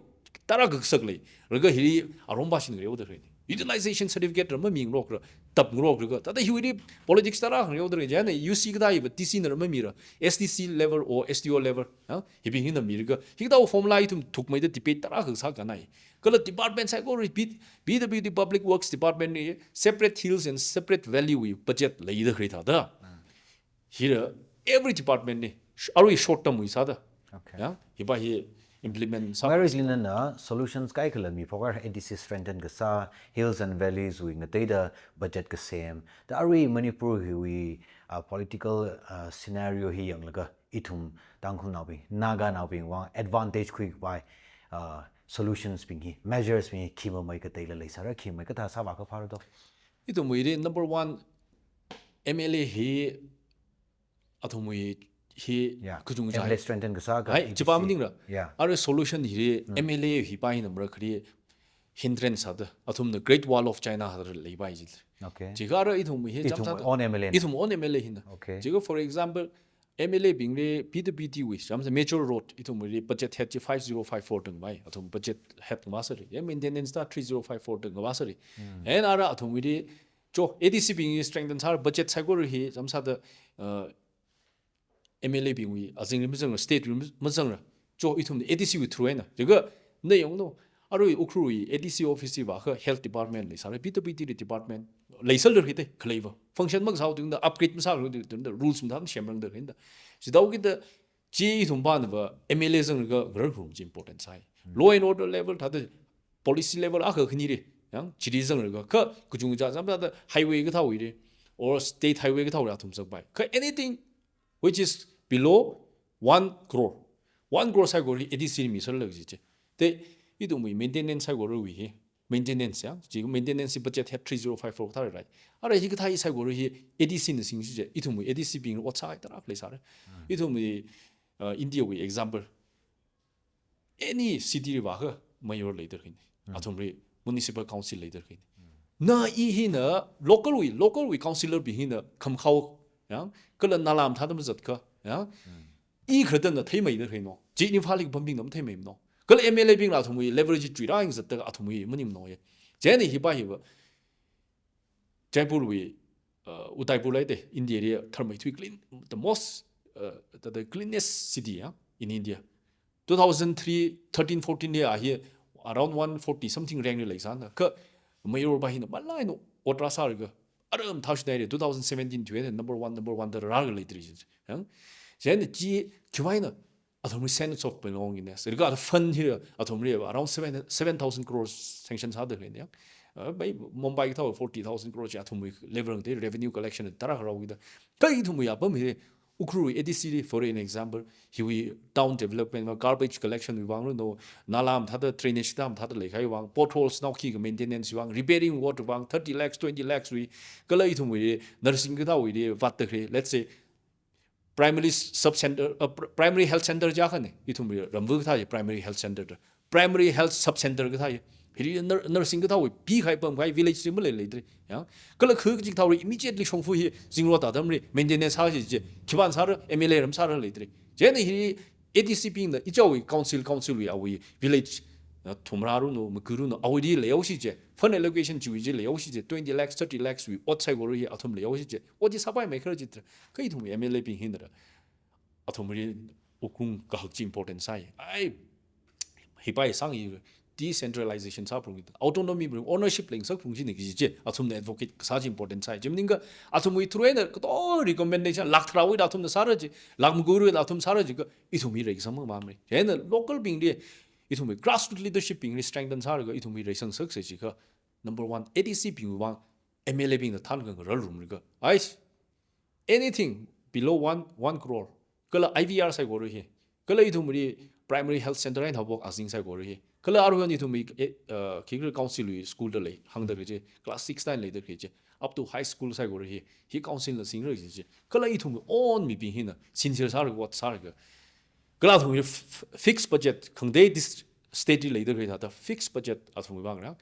tarākha kasak lei. Laga hili Arombashing ngareoda khalei. Utilization certificate ram mamingarokra, tapngarok laga. Thāda hiwuili politics tarākha ngareoda khalei. Chieina U C kathā hiva D C na ram mamira. S D C level or S D O level. Ha? Hibing hina milaga. Hikathāwui formula ithum thukmeida debate tarākha sākhangai. Kala department saikorali P-, P W D Public Works Department li separate hills and separate valley wui budget leida khalei thāda. Hila every department li sh-, arui short term wui sāda. Okay. Ya, hiva hi implement sā. Whereas lina na solutions kaikhala miphokra A D C strengthen kasā, hills and valleys wui ngateida budget kasem. Da arui Manipur hiwui, uh, political, uh, scenario hi yanglaga ithum Tangkhulnaobing, Naganaobing vang advantage khuikhavai, uh, solutions bing hi, measures bing hi, khi mamei kateila leisāra, khi mamei kathā sāvākha phāra do. Ithumwuili number one, M L A hi, athumwui hi, yeah, kachungkha M L A strengthen kasā ka. Hai, A D C. Chipa maningra. Yeah. Ara solution hi, M L A hi pa hi number khali hindrance sāda. Athumna Great Wall of China hāda leipai ji. Okay. Chikha ara ithumwui hi, ithum chāmsāda own M L A na. Ithum own M L A hina. Okay. Chikha, for example, M L A bingli P W D wui, chāmsā major road, ithumwuili budget head chi five zero five four tangvai, athum budget head ngavāsāri. Ya maintenance ta three zero five four tangvāsāri. And ara athumwuili, cho, A D C bing strengthen sāra budget saikora hi, chāmsāda, uh, M L A bingwui azingli mazangra, state li mazangra. Cho, ithumna A D C wui through eina. Chikha, na yanglu, arui Ukhrulwui A D C office hiva kha health department leisāra, P W D department leisālala hithei, khaleiva. Function makasā tungda, upgrade masā tungda, rules mathā semrangda hithei. Chithākida, chi ithum pānava M L A zangraga ngarar kharum chi important sāi. Law and order level thāda policy level akha khanili, yang, chili zangraga, kha kachungkha chāmsāda highway kathāwuili, or state highway kathāwuili athum zakpai. Kha anything which is below one crore. One crore saikorali A D C li misālala kaji chi. Te, ithumwui maintenance saikorawui hi. Maintenance ya. Chi maintenance budget head three zero five four thāra rai. Ara hikathā hi saikora hi A D C na singsi chi. Ithumwui A D C bing ot sākahai tarākha leisāra. Ithumwui, uh, India wui example. Any city li vākha mayor leida khalei. Athumli municipal council leida khalei. Na i hina local wui, local wui councillor bing hina khamkhao, ya, kala nala mathāda mazatkha, ya. I khalattana theimeida khalei no. Chi Imphal li kapambingna matheimeimano. Kala M L A bingla athumwui leverage chuira ing zatda athumwui maningmano ya. Chieina hipa hiva Jaipur wui, uh, Udaipur leida, India li tharmeithui clean, the most, uh, the, the cleanest city, ya, in India. Two thousand three, thirteen, fourteen li a hi around one forty something rank li leisāna. Kha mayor pa hina malaino otra sālaga. Aram thashnaili two thousand seventeen twenty number one, number one da rālaga leida ri. Yang? Chieina chi khiwuivang na athumwui sense of belongingness. Laga fund hi athumli around seven, seven thousand crores sanction sāda khalei ya. Uh, bai Mumbai kathā forty thousand crores ya athumwui level de revenue collection tarākha rāhaokida. Kha ithumwui apam hi Ukhrul A D C li, for an example, hiwui town development vang, garbage collection wui vang runo, nala mathāda, drainage dam mathāda leikahai vang, potholes naokhikha maintenance wui vang, repairing ward vang, thirty lakhs, twenty lakhs wui, kala ithumwui nursing kathāwui vātda khalei, let's say, primary sub center, uh, pr-, primary health center jiakhane, ithumwui ramva kathā hi primary health center da. Primary health sub center kathā hi. Hili nur-, nursing kathāwui pikahai pamkahai village li maleilei tri. Ya. Kala khu kachikathāwui immediately shongfa hi zingrot atamli maintenance sāsi je, khipāna sāra, M L A ram sāra lei tri. Chieina hi A D C bingna ichāwui council, council wui awui village, uh, thumra runo, maga runo, awuili leihaosi je, fund allocation chiwui chi leihaosi je, twenty lakhs, thirty lakhs wui ot saikora hi athum leihaosi je, ot chi sāpaimeikhala jitra. Kha ithum M L A bing hina ra athumli wuklung kahak chi important sāi. Ai, hipai sāngi decentralization sāphalungi, autonomy phalungi, ownership leingasak phalungi china kaji chi athumna advocate kasā chi important sāi. Chi maningakha athumwui through eina kato recommendation lakh tharāwui da athumna sāra chi, lakh magawui da athum sāra jiakha ithum hi reisang mamānmei. Chieina local bingli, ithumwui grassroots leadership bingli strengthen sālaga ithum hi reisangsak sāsi kha, number one, A D C bingwui vang M L A bingna thānkhangarar rumlaga, ai, anything below one, one crore, kala I V R saikora hi, kala ithumwui primary health center eina haophok azing saikora hi, kala aruihon ithumwui, eh, uh, khikhala council wui school da lei, hāngda khalei chi, class six, nine leida khalei chi, up to high school saikora hi, hi council na singra khalei chi, kala ithumwui own mibing hina sincere sālaga, ot sālaga, kala athumwui f-, f-, fixed budget, khangatei this state li leida khalei thāda fixed budget athumwui vang rang,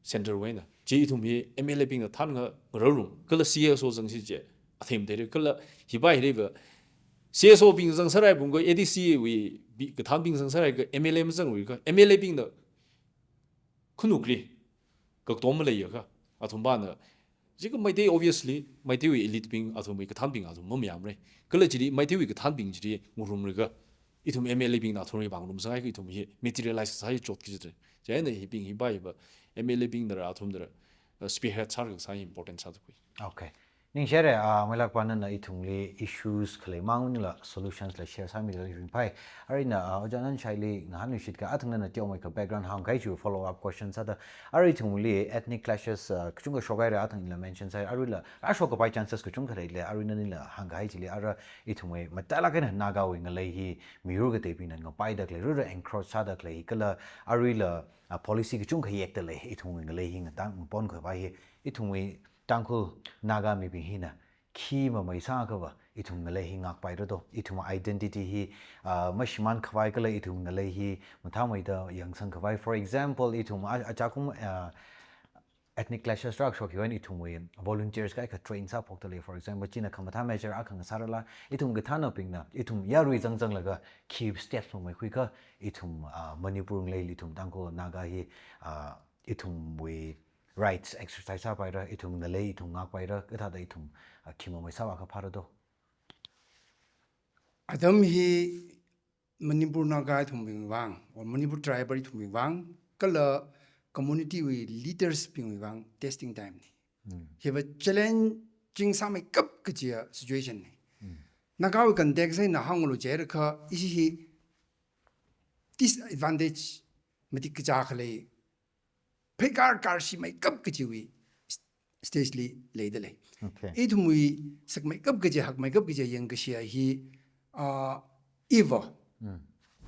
center wui eina. Chi ithum hi M L A bingna thānkhangarar rum, kala C S O zangsi je, athemtheira, kala hipai hiliva C S O bing zangsarai pung kha A D C wui bi-, kathānbing zangsarai kha M L A mazangwui kha, M L A bingna khanukli kaktom maleiakha, athumpana, jiakha Meitei, obviously, Meiteiwui elite bing, athumwui kathānbing athum mamayāmrei. Kala chili Meiteiwui kathānbing chili ngarumlaga, ithum M L A bingna athumli vāngarumsanghai kha ithum hi materialize sāi chot kajitra. Chieina hibing hipai hiva M L A bingna ra athumna ra, uh, spearhead sālaga kasā important sāda khui. Okay. Ningshire, ah, Meilakpa nana ithumli issues khalei mang maningla solutions la share sāmida ringphai. Arui ina, ah, Ojā Nanshaili ngahānluishit kha, athang nana teomeikha background hāngkahai chi follow up question sāda. Arui ithumli ethnic clashes, ah, kachungkha shokhaira, athang ila mention sāi. Aruila rāshokkapai chances kachungkha leilei. Arui nanila hāngkahai chili ara ithumwui matailāk eina Nagawui ngalei hi miyur kateibingna ngapaida khalei, rura encroach sāda khalei, kala aruila, ah, policy kachungkha yekda lei, ithumwui ngalei hi ngatang ngaponkhavai hi, ithumwui Tangkhul Naga mibing hina khi mamei sāakhava ithum ngalei hi ngākpaira do, ithum identity hi, ah, mashimānkhavai kala ithum ngalei hi mathāmeida yangsangkhavai. For example, ithum a-, achākum, ah, ethnic clashes rākashok hiwui eina ithumwui volunteers kaikha train sāphokda lei. For example, china khamathā major akha ngasārala, ithum kathānabingna, ithum yarui zangzanglaga khi steps mameikhuikha, ithum, ah, Manipur ngaleili ithum Tangkhul Naga hi, ah, ithumwui rights exercise sāpaira, ithum ngalei ithum ngākpaira, kathāda ithum, ah, khi mamei sāvākha phāra do. Atam hi Manipur Naga ithumbing vang, or Manipur tribal ithumbing vang, kala community wui leaders bingwui vang testing time ni. Mm. Hiva challenging sāmeikap kajiya situation ni. Mm. Nagawui context eina hānglu jiakha, ishi hi disadvantage matik kachā khalei, pheikar karshi meikap kajiwui st-, stage li leida lei. Okay. Ithumwui sakmeikap kaji, hakmeikap kaji yangkashiya hi, ah, iva. Mm.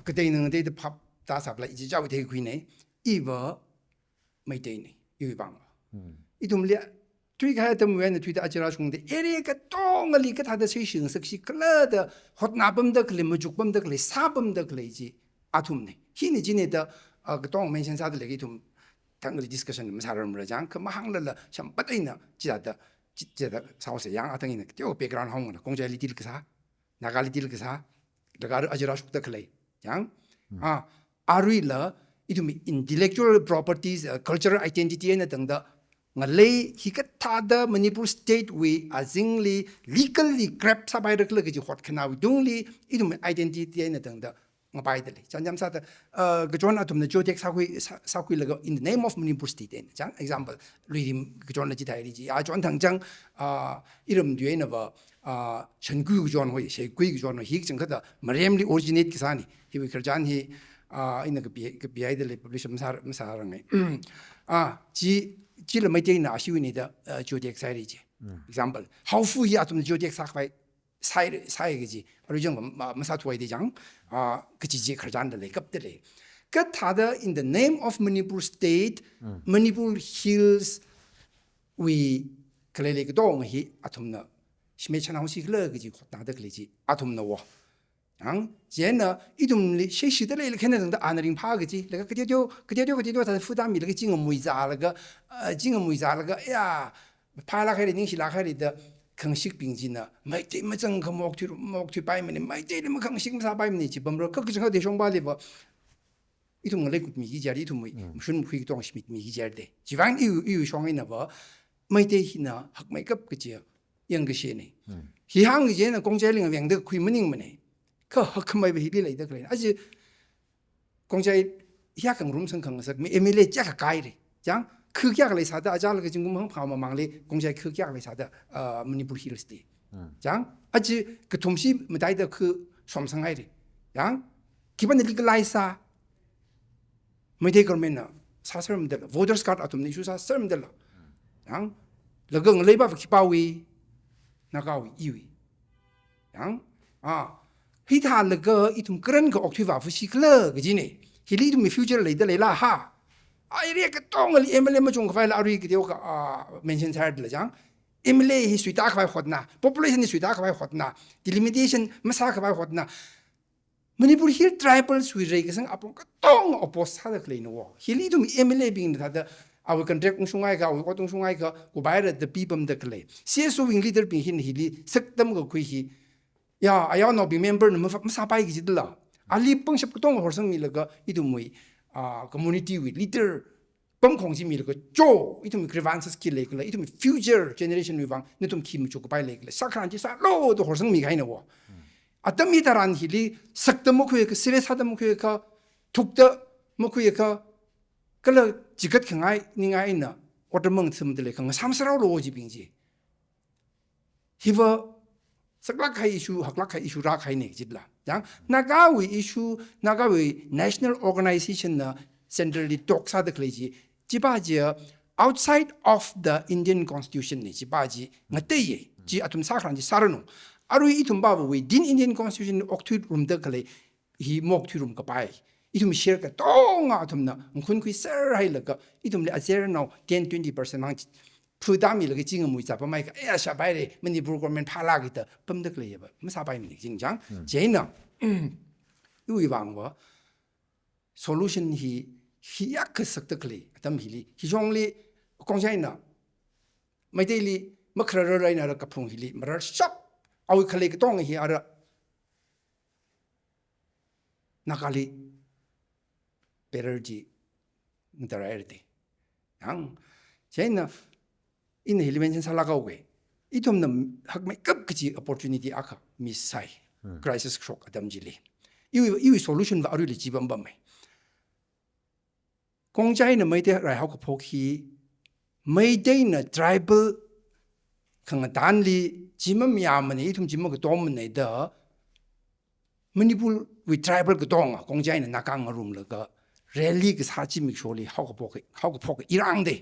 Kateina ngateida phap tāsākhala ichichāwui theikhuinei, iva Meiteinei, iwui vang. Mm. Ithumli thuikahai atamwui eina thuida aja rāshungda area katongali kathāda seishingasaksi khala da hotnāpamda khalei, machukpamda khalei, sāpamda khalei chi athumnei. Hina china da, ah, katonga mention sāda leiki ithum thangli discussion masārarmara chang, kha mahānglala shampat eina chithāda, chi-, chithāda sāhaosa yang, athang ina kateo background hāngna, Khongjailila kasā, Nagalila kasā, laga aja rāshokda khalei. Yang? Hmm. Ah, aruila, ithum intellectual properties, uh, cultural identity eina tangda, ngalei hikathāda Manipur state wui azingli legally grab sāpaira khala kaji hotkhanāwui tungli, ithum identity eina tangda ngapaida lei. Chānjam sāda, uh, kachon athumna geotag sākhui, sā-, sākhuilaga in the name of Manipur state eina. Chang example, Luirim kachonla chithāhaira chi. Achon thangchang, uh, iram tui einava, ah, Shankui kachon hoi, Sheikui kachon hoi, hi kachangkhatta Maremli originate kasāni. Hiwui khararchan hi, ah, ina kapi, kapihaida lei, publish masā, masārangai. Ah, chi, chila Meiteina ashiwuinei da, ah, geotag sāhaira chi. Mm. Example, Haofu hi athumna geotag sākhavai sai, sai kaji, arui chang ma, ma, masāthuwa da chang, ah, kaji chi khararchan da lei, kap da lei. Kathāda in the name of Manipur State, Manipur Hills wui khalei lei katonga hi athumna shimei chānhaosi khala kaji khotna da khalei chi athumna wo. Yang, chieina ithumli sheshida leilakha eina zangda ana ringphā kaji, laga kateoteo, kateoteo, kateoteo thāda fuda milaga chi ngamuizālaga, ah, chi ngamuizālaga, ya, phālāk haira, ningshilāk haira da khangashikbing china, Meitei mazangkha maokthui, maokthuipaimana, Meiteili makhangashik masāpaimana, chi pamra, kha kachangkhat de shongpaliva, ithum ngalei kupmiki jari, ithumwui mashun makhui katonga shimit miki jari de. Chivang iwui, iwui shong einava, Meitei hina hakmeikap kaji yangkashina. Hi hāngki chieina Khongjaili ngavengda khui maningmana. Kha hakkhameiva hili leida khalei. Aja Khongjai hiyākha ngarumsang khangasak mi M L A chiyākha kahaira. Chang, kha kayākha leisāda, achālakha zingkum hangphā mamangli Khongjai kha kayākha leisāda, ah, Manipur Hills li. Chang, aja kathumshi mataida kha somsang haira. Chang, khipāna legalize sā, Meitei government na sāsermada la, voters card athumna issue sāsermada la. Chang, laga ngaleiva khipāwui, Nagawui, iwui. Yang, ah, hithālaga ithum karankha okthui vāphashi khala kajina. Hili ithumwui future leida leila ha. Area katongali M L A machungkhavaila arui kateokha, ah, mention sāda la chang. M L A hi suitākhavai hotna, population hi suitākhavai hotna, delimitation masākhavai hotna. Manipur Hill Tribals wui reikasang apong katonga oppose sāda khaleina wo. Hili ithum M L A bingna thāda, awui contract ungshunghaikha, awui ot ungshunghaikha, kubai rāda pipamda khalei. C S O wing leader bing hina hili saktam kakhui hi, ya, ayarnaobing member na mafa-, masāpai kajida la. Ali pangshap katonga horsangmilaga, ithumwui, ah, community wui leader pamkhong chi milaga cho, ithumwui grievances khi leikhala, ithumwui future generation wui vang nathum khi machukkapai leikhala, sākharan chi sālu da horsangmi kahaina wo. Atam hitharan hili sakta makhuikha, serious sāda makhuikha, thukta makhuikha, kala chigat khangai ningai eina order mang thumda leikha, ngasam sārao lo jibing chi. Hiva saklāk kahai issue, haklāk kahai issue rākahaina jida la. Yang, Nagawui issue, Nagawui national organization na centrally talk sāda khalei chi, chiva chi outside of the Indian Constitution na, chiva chi ngateiya, chi athum sākharan chi sāranu. Arui ithumpava within Indian Constitution na okthuirumda khalei, hi maokthuirum kapai. Ithum share katonga athumna ngakhunkhui serhailaga, ithumli azarnao ten, twenty percent mang phuda milaga chi ngamuizā pamhaikha, eh, shāpaira, Manipur government phālāka da pamda khaleiva masāpaimana jing chang. Chieina, iwui vangva solution hi, hiyākha sakta khalei atam hili, hi shongli Khongjaina Meiteili makhararrarna rā kaphung hili mararshap, awui khalei katonga hi ara Nagali barrier chi ngatarhaira da. Yang, chieina, ina hili mention sālāk haowa. Ithumna hakmeikap kaji opportunity akha miss sāi. Crisis kashok atam chili. Iwui, iwui solution va aruili chi pampamma. Khongjaina Meitei rai haokaphok hi, Meiteina tribal khangatanli chi mamayāmana, ithum chi makatommana da, Manipurwui tribal katonga Khongjaina Naga ngarumlaga rally kasā zimiksholi haokaphok, haokaphok irang da.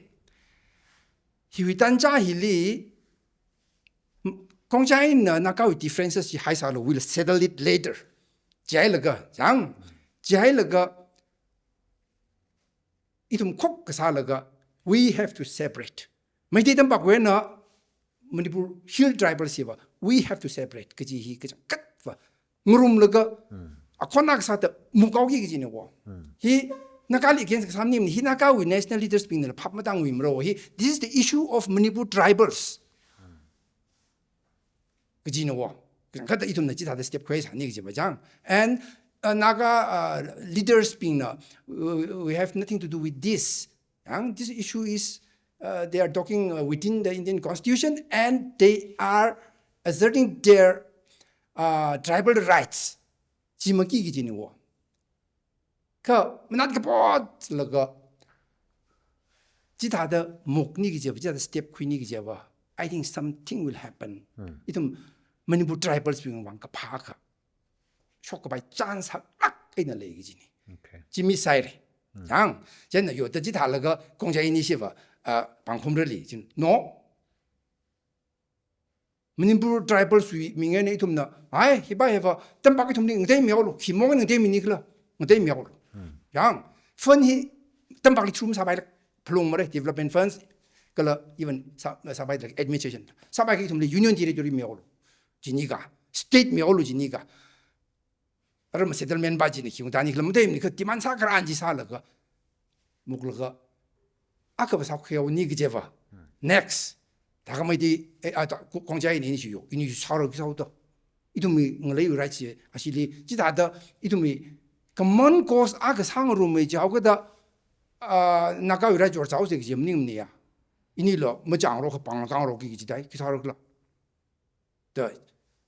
Hiwui tancha hili, Khongjaina Nagawui differences chi haisālu, we'll settle it later. Chihailaga, chang, chihailaga, ithum khok kasālaga, we have to separate. Meitei tampak wena Manipur Hill Tribal siva, we have to separate kaji hi kachangkhatva ngarumlaga, akhon akha sāda mukhaoki kajina wo. Hi Nagali against kasā maningmana, hi Nagawui national leaders bingna phap matangwui mara wo. Hi, this is the issue of Manipur tribals kajina wo. Kachangkhatta ithumna chithāda step khuisāni kajiva chang. And, uh, Naga, uh, leaders bingna, we, we have nothing to do with this. Yang, this issue is, uh, they are talking, uh, within the Indian Constitution and they are asserting their, uh, tribal rights. Chi maki kajina wo. Kha manat kapotlaga chithāda mukni kajiva, chithāda step khuini kajiva, I think something will happen. Ithum Manipur tribals bing vang kaphā akha shokkapai chance haklāk eina lei kajina. Okay. Chi miss sāhaira. Yang, chieina yoda chithālaga Khongjai ini siva, ah, pangkhum rali, chin, no. Manipur tribals wui ming eina ithumna, ai, hiva hiva, tampak ithumli ngateimihaolu, khimong ngateimini khala, ngateimihaolu. Yang, fund hi tampakli through masāpailāk, phalung mara, development funds, kala even sā-, sāpailāk administration. Sāpaiki ithumli union territory mihaolu, jinika, state mihaolu jinika. Ara ma settlement va china khiung tani khala matheimani kha demand sākharan chi sālaga, muklaga, akhava sākhuihaoni kajiva. Next. Thākhamei di, eh, a, ta, Khongjai ini, ini chiyo, ini chi sāra khi sāuta. Ithumwui ngalei right chi, ashili, chithāda, ithumwui common cause akha sāngarumei chihaokada, ah, Nagawui right chi chor sāhaosa kaji maningmana ya. Inila, machāngarok kapang kangarokki kaji dai, khi sāra khala. Da,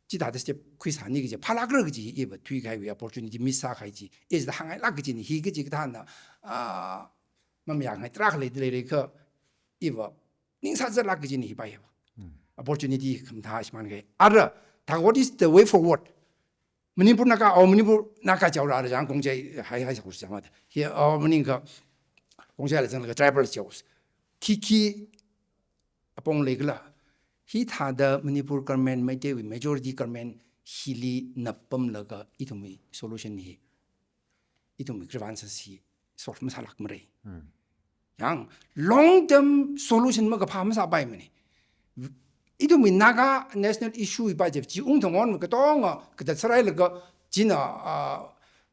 chithāda step khuisāni kaji, phālākra kaji, iva thuikahaiwui opportunity miss sākahai chi, is da hāngngailāk kajina, hi kaji kathāna, ah, mamayāngai tarākha leida leira kha, iva, ningsāzatlāk kajina hiva hiva. Opportunity khamathā shimānkahai. Ara, thā what is the way forward? Manipur Naga, oh, Manipur Naga jaora ara jang Khongjai hai, hai sakur jama da. Hi, oh, maningkha Khongjaila zanglaga tribal jaos. Khi khi apong leikhala. Hithāda Manipur government, Meiteiwui majority government hili nappamlaga ithumwui solution hi, ithumwui grievances hi solve masālākmara. Yang long term solution makaphā masāpaimana. Ithumwui Naga national issue hiva je, chi ungthang on katonga, kadat sārailaga, china, ah,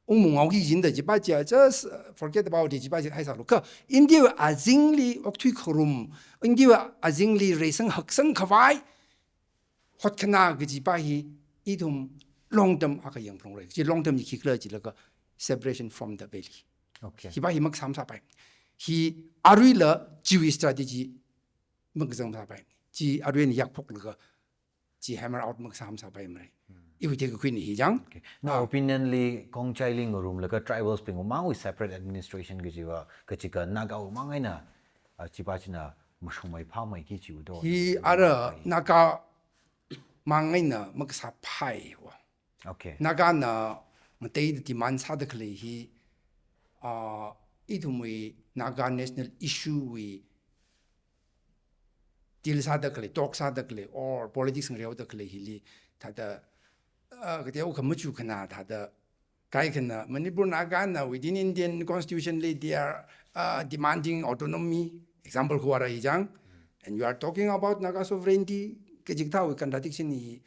ungmung ngaoki jida chiva je, just, uh, forget about it, chiva je, haisālu. Kha, India azingli okthui kharum, India azingli reisang haksang khavai, hotkhanā kajiva hi, ithum long term akha yangphalungra. Chi long term chi khikhala chilaga separation from the valley. Okay. Hiva hi makasā masāpai. Hi aruila chiwui strategy makazang masāpai. Chi aruina yakphoklaga, chi hammer out makasā masāpaimara. Iwui theikakhuina hi jang. Okay. Na Ah. opinion li Khongjaili ngarumlaga tribals bingwui mangwui separate administration kajiva, kachika Nagawui mang eina, ah, chiva china mashungmei phāmeiki chiwui do. Hi ara Naga mang eina makasā phāi wa. Okay. Nagana ngateida demand sāda khalei hi, ah, ithumwui Naga national issue wui deal sāda khalei, talk sāda khalei, or politics ngareoda khalei hili, thāda, ah, kateokha machukhanā, thāda kaikhanā, Manipur Nagana within Indian constitution li, they are, ah, demanding autonomy. Example khuihaira hi jang. And you are talking about Naga sovereignty, kaji kathāwui contradiction hi,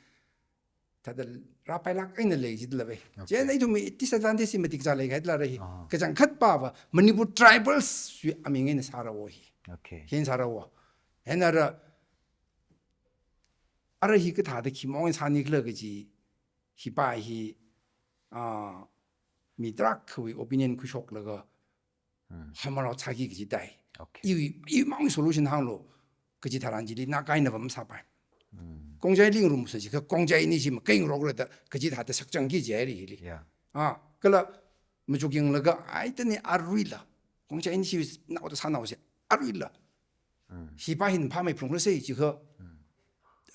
thāda rāpailāk eina lei jidala ve. Okay. Chieina ithumwui disadvantage hi matik zā leikahaidala ra hi. Ah. Kachangkhat pava, Manipur tribals wui aming eina sāra wo hi. Okay. Hin sāra wo. Hina ara, ara hi kathāda khimong sāni khala kaji, hiva hi, ah, mi tarākhawui opinion khuishoklaga, hammer out sāki kaji dai. Okay. Iwui, iwui mang solution hānglu kaji tharan chili Naga eina va masāpai. Khongjaili ngarumsa jiakha Khongjai ini chi makai ngarokra da kaji thāda sakchangki jihaira hili. Yeah. Ah, kala machuk yanglaga, ai tani aruila Khongjaina chi naoda sānaosa aruila. Hiva hin phāmei phalungrasai jiakha,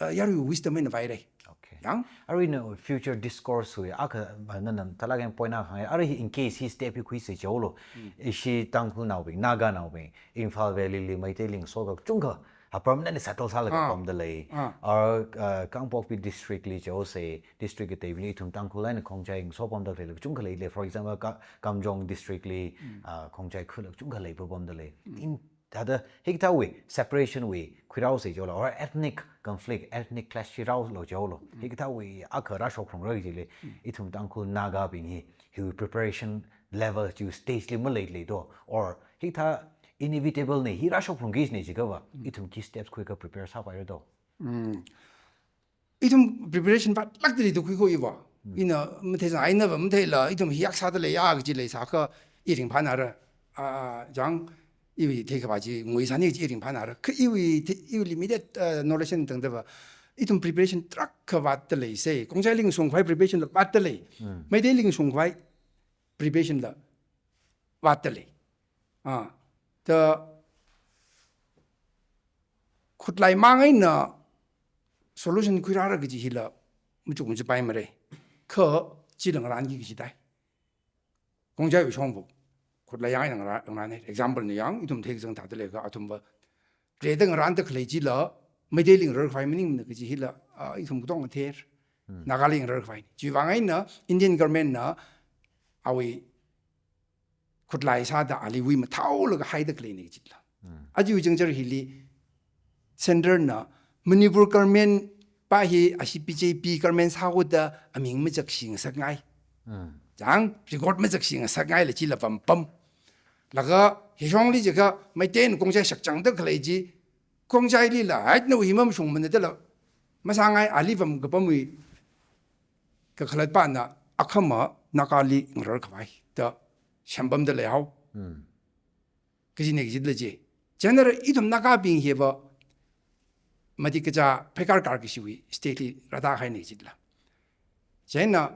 ah, yaruiwui wisdom eina vāhaira. Okay. Yang? Aruina future discourse wui akha, ah, nana thālāk eina point akha hānga, arui hi in case hi step hi khuisa jihaolu, ishi Tangkhulnaobing, Naganaobing, Imphal Valley li Meiteili ngasoda kachungkha, ha permanently settle sālaga Ah. pamda lei. Ah. Or, ah, Kangpokpi district li jihaosa, district kateili ithum Tangkhul eina Khongjai ngasopamda khalei kachungkha leila. For example, Ka-, Kamjong district li, ah, Khongjai khuila kachungkha leipapamda lei. In thāda hikathāwui separation wui khuirāosa jihaola, or ethnic conflict, ethnic clash chi rāolu jihaolu. Hikathāwui akha rāshok phalungra jili, ithum Tangkhul Nagabing hi, hiwui preparation level chi stage li maleilei do, or hikathā inevitable na hi rāshok phalungki jina jiakhava, ithum khi steps khuiakha prepare sāpaira do. Ithum preparation vātlākda lei da khuiko iva. Ina matheisang, ina va matheila, ithum hi yak sāda leiya kaji leisākha, i ringphānāra. Ah, jang, iwui theikhavā chi nguisāni kaji i ringphānāra. Kha iwui thei, iwui limited, ah, knowledge eina tangda va, ithum preparation tarākha vātda leisai. Khongjaili ngasungkhavai preparation la vātda lei. Meiteili ngasungkhavai preparation la vātda lei. Ah, ta khutlai mang eina solution khuirāra kaji hila machuk machupaimara. Kha chila ngarānki kaji dai. Khongjaiwui shongfa khutlai yang eina ngarā-, ngarānai. Example na yang, ithum theikazang thāda leiakha athumva, rida ngarānda khalei chila, Meiteili ngararkhavai maningmana kaji hila, ah, ithum katonga ther. Hmm. Naga li ngarar khavai. Chiwuivang eina Indian government na awui khutlai sāda ali wuimathaolaga haida khalei ni chitla. Hmm. Aja ujang jar hili center na Manipur government pa hi ashi B J P government sāhaoda aming machakshi ngasakngai. Hmm. Chang, record machakshi ngasakngaila chila pampam. Laga hishongli jiakha Meitei na Khongjai shakchangda khalei chi, Khongjailila, hai nawui hi mamashungmana dala masāngai, ali pam kapamwui kakhalat pana akhama Naga li ngarar khavai da shempamda leihao. Hmm. Kaji ni kajitla chi. Chieina ithum Nagabing hiva matik kachā pheikar kar kashiwui state li rāda kahai ni kajitla. Chieina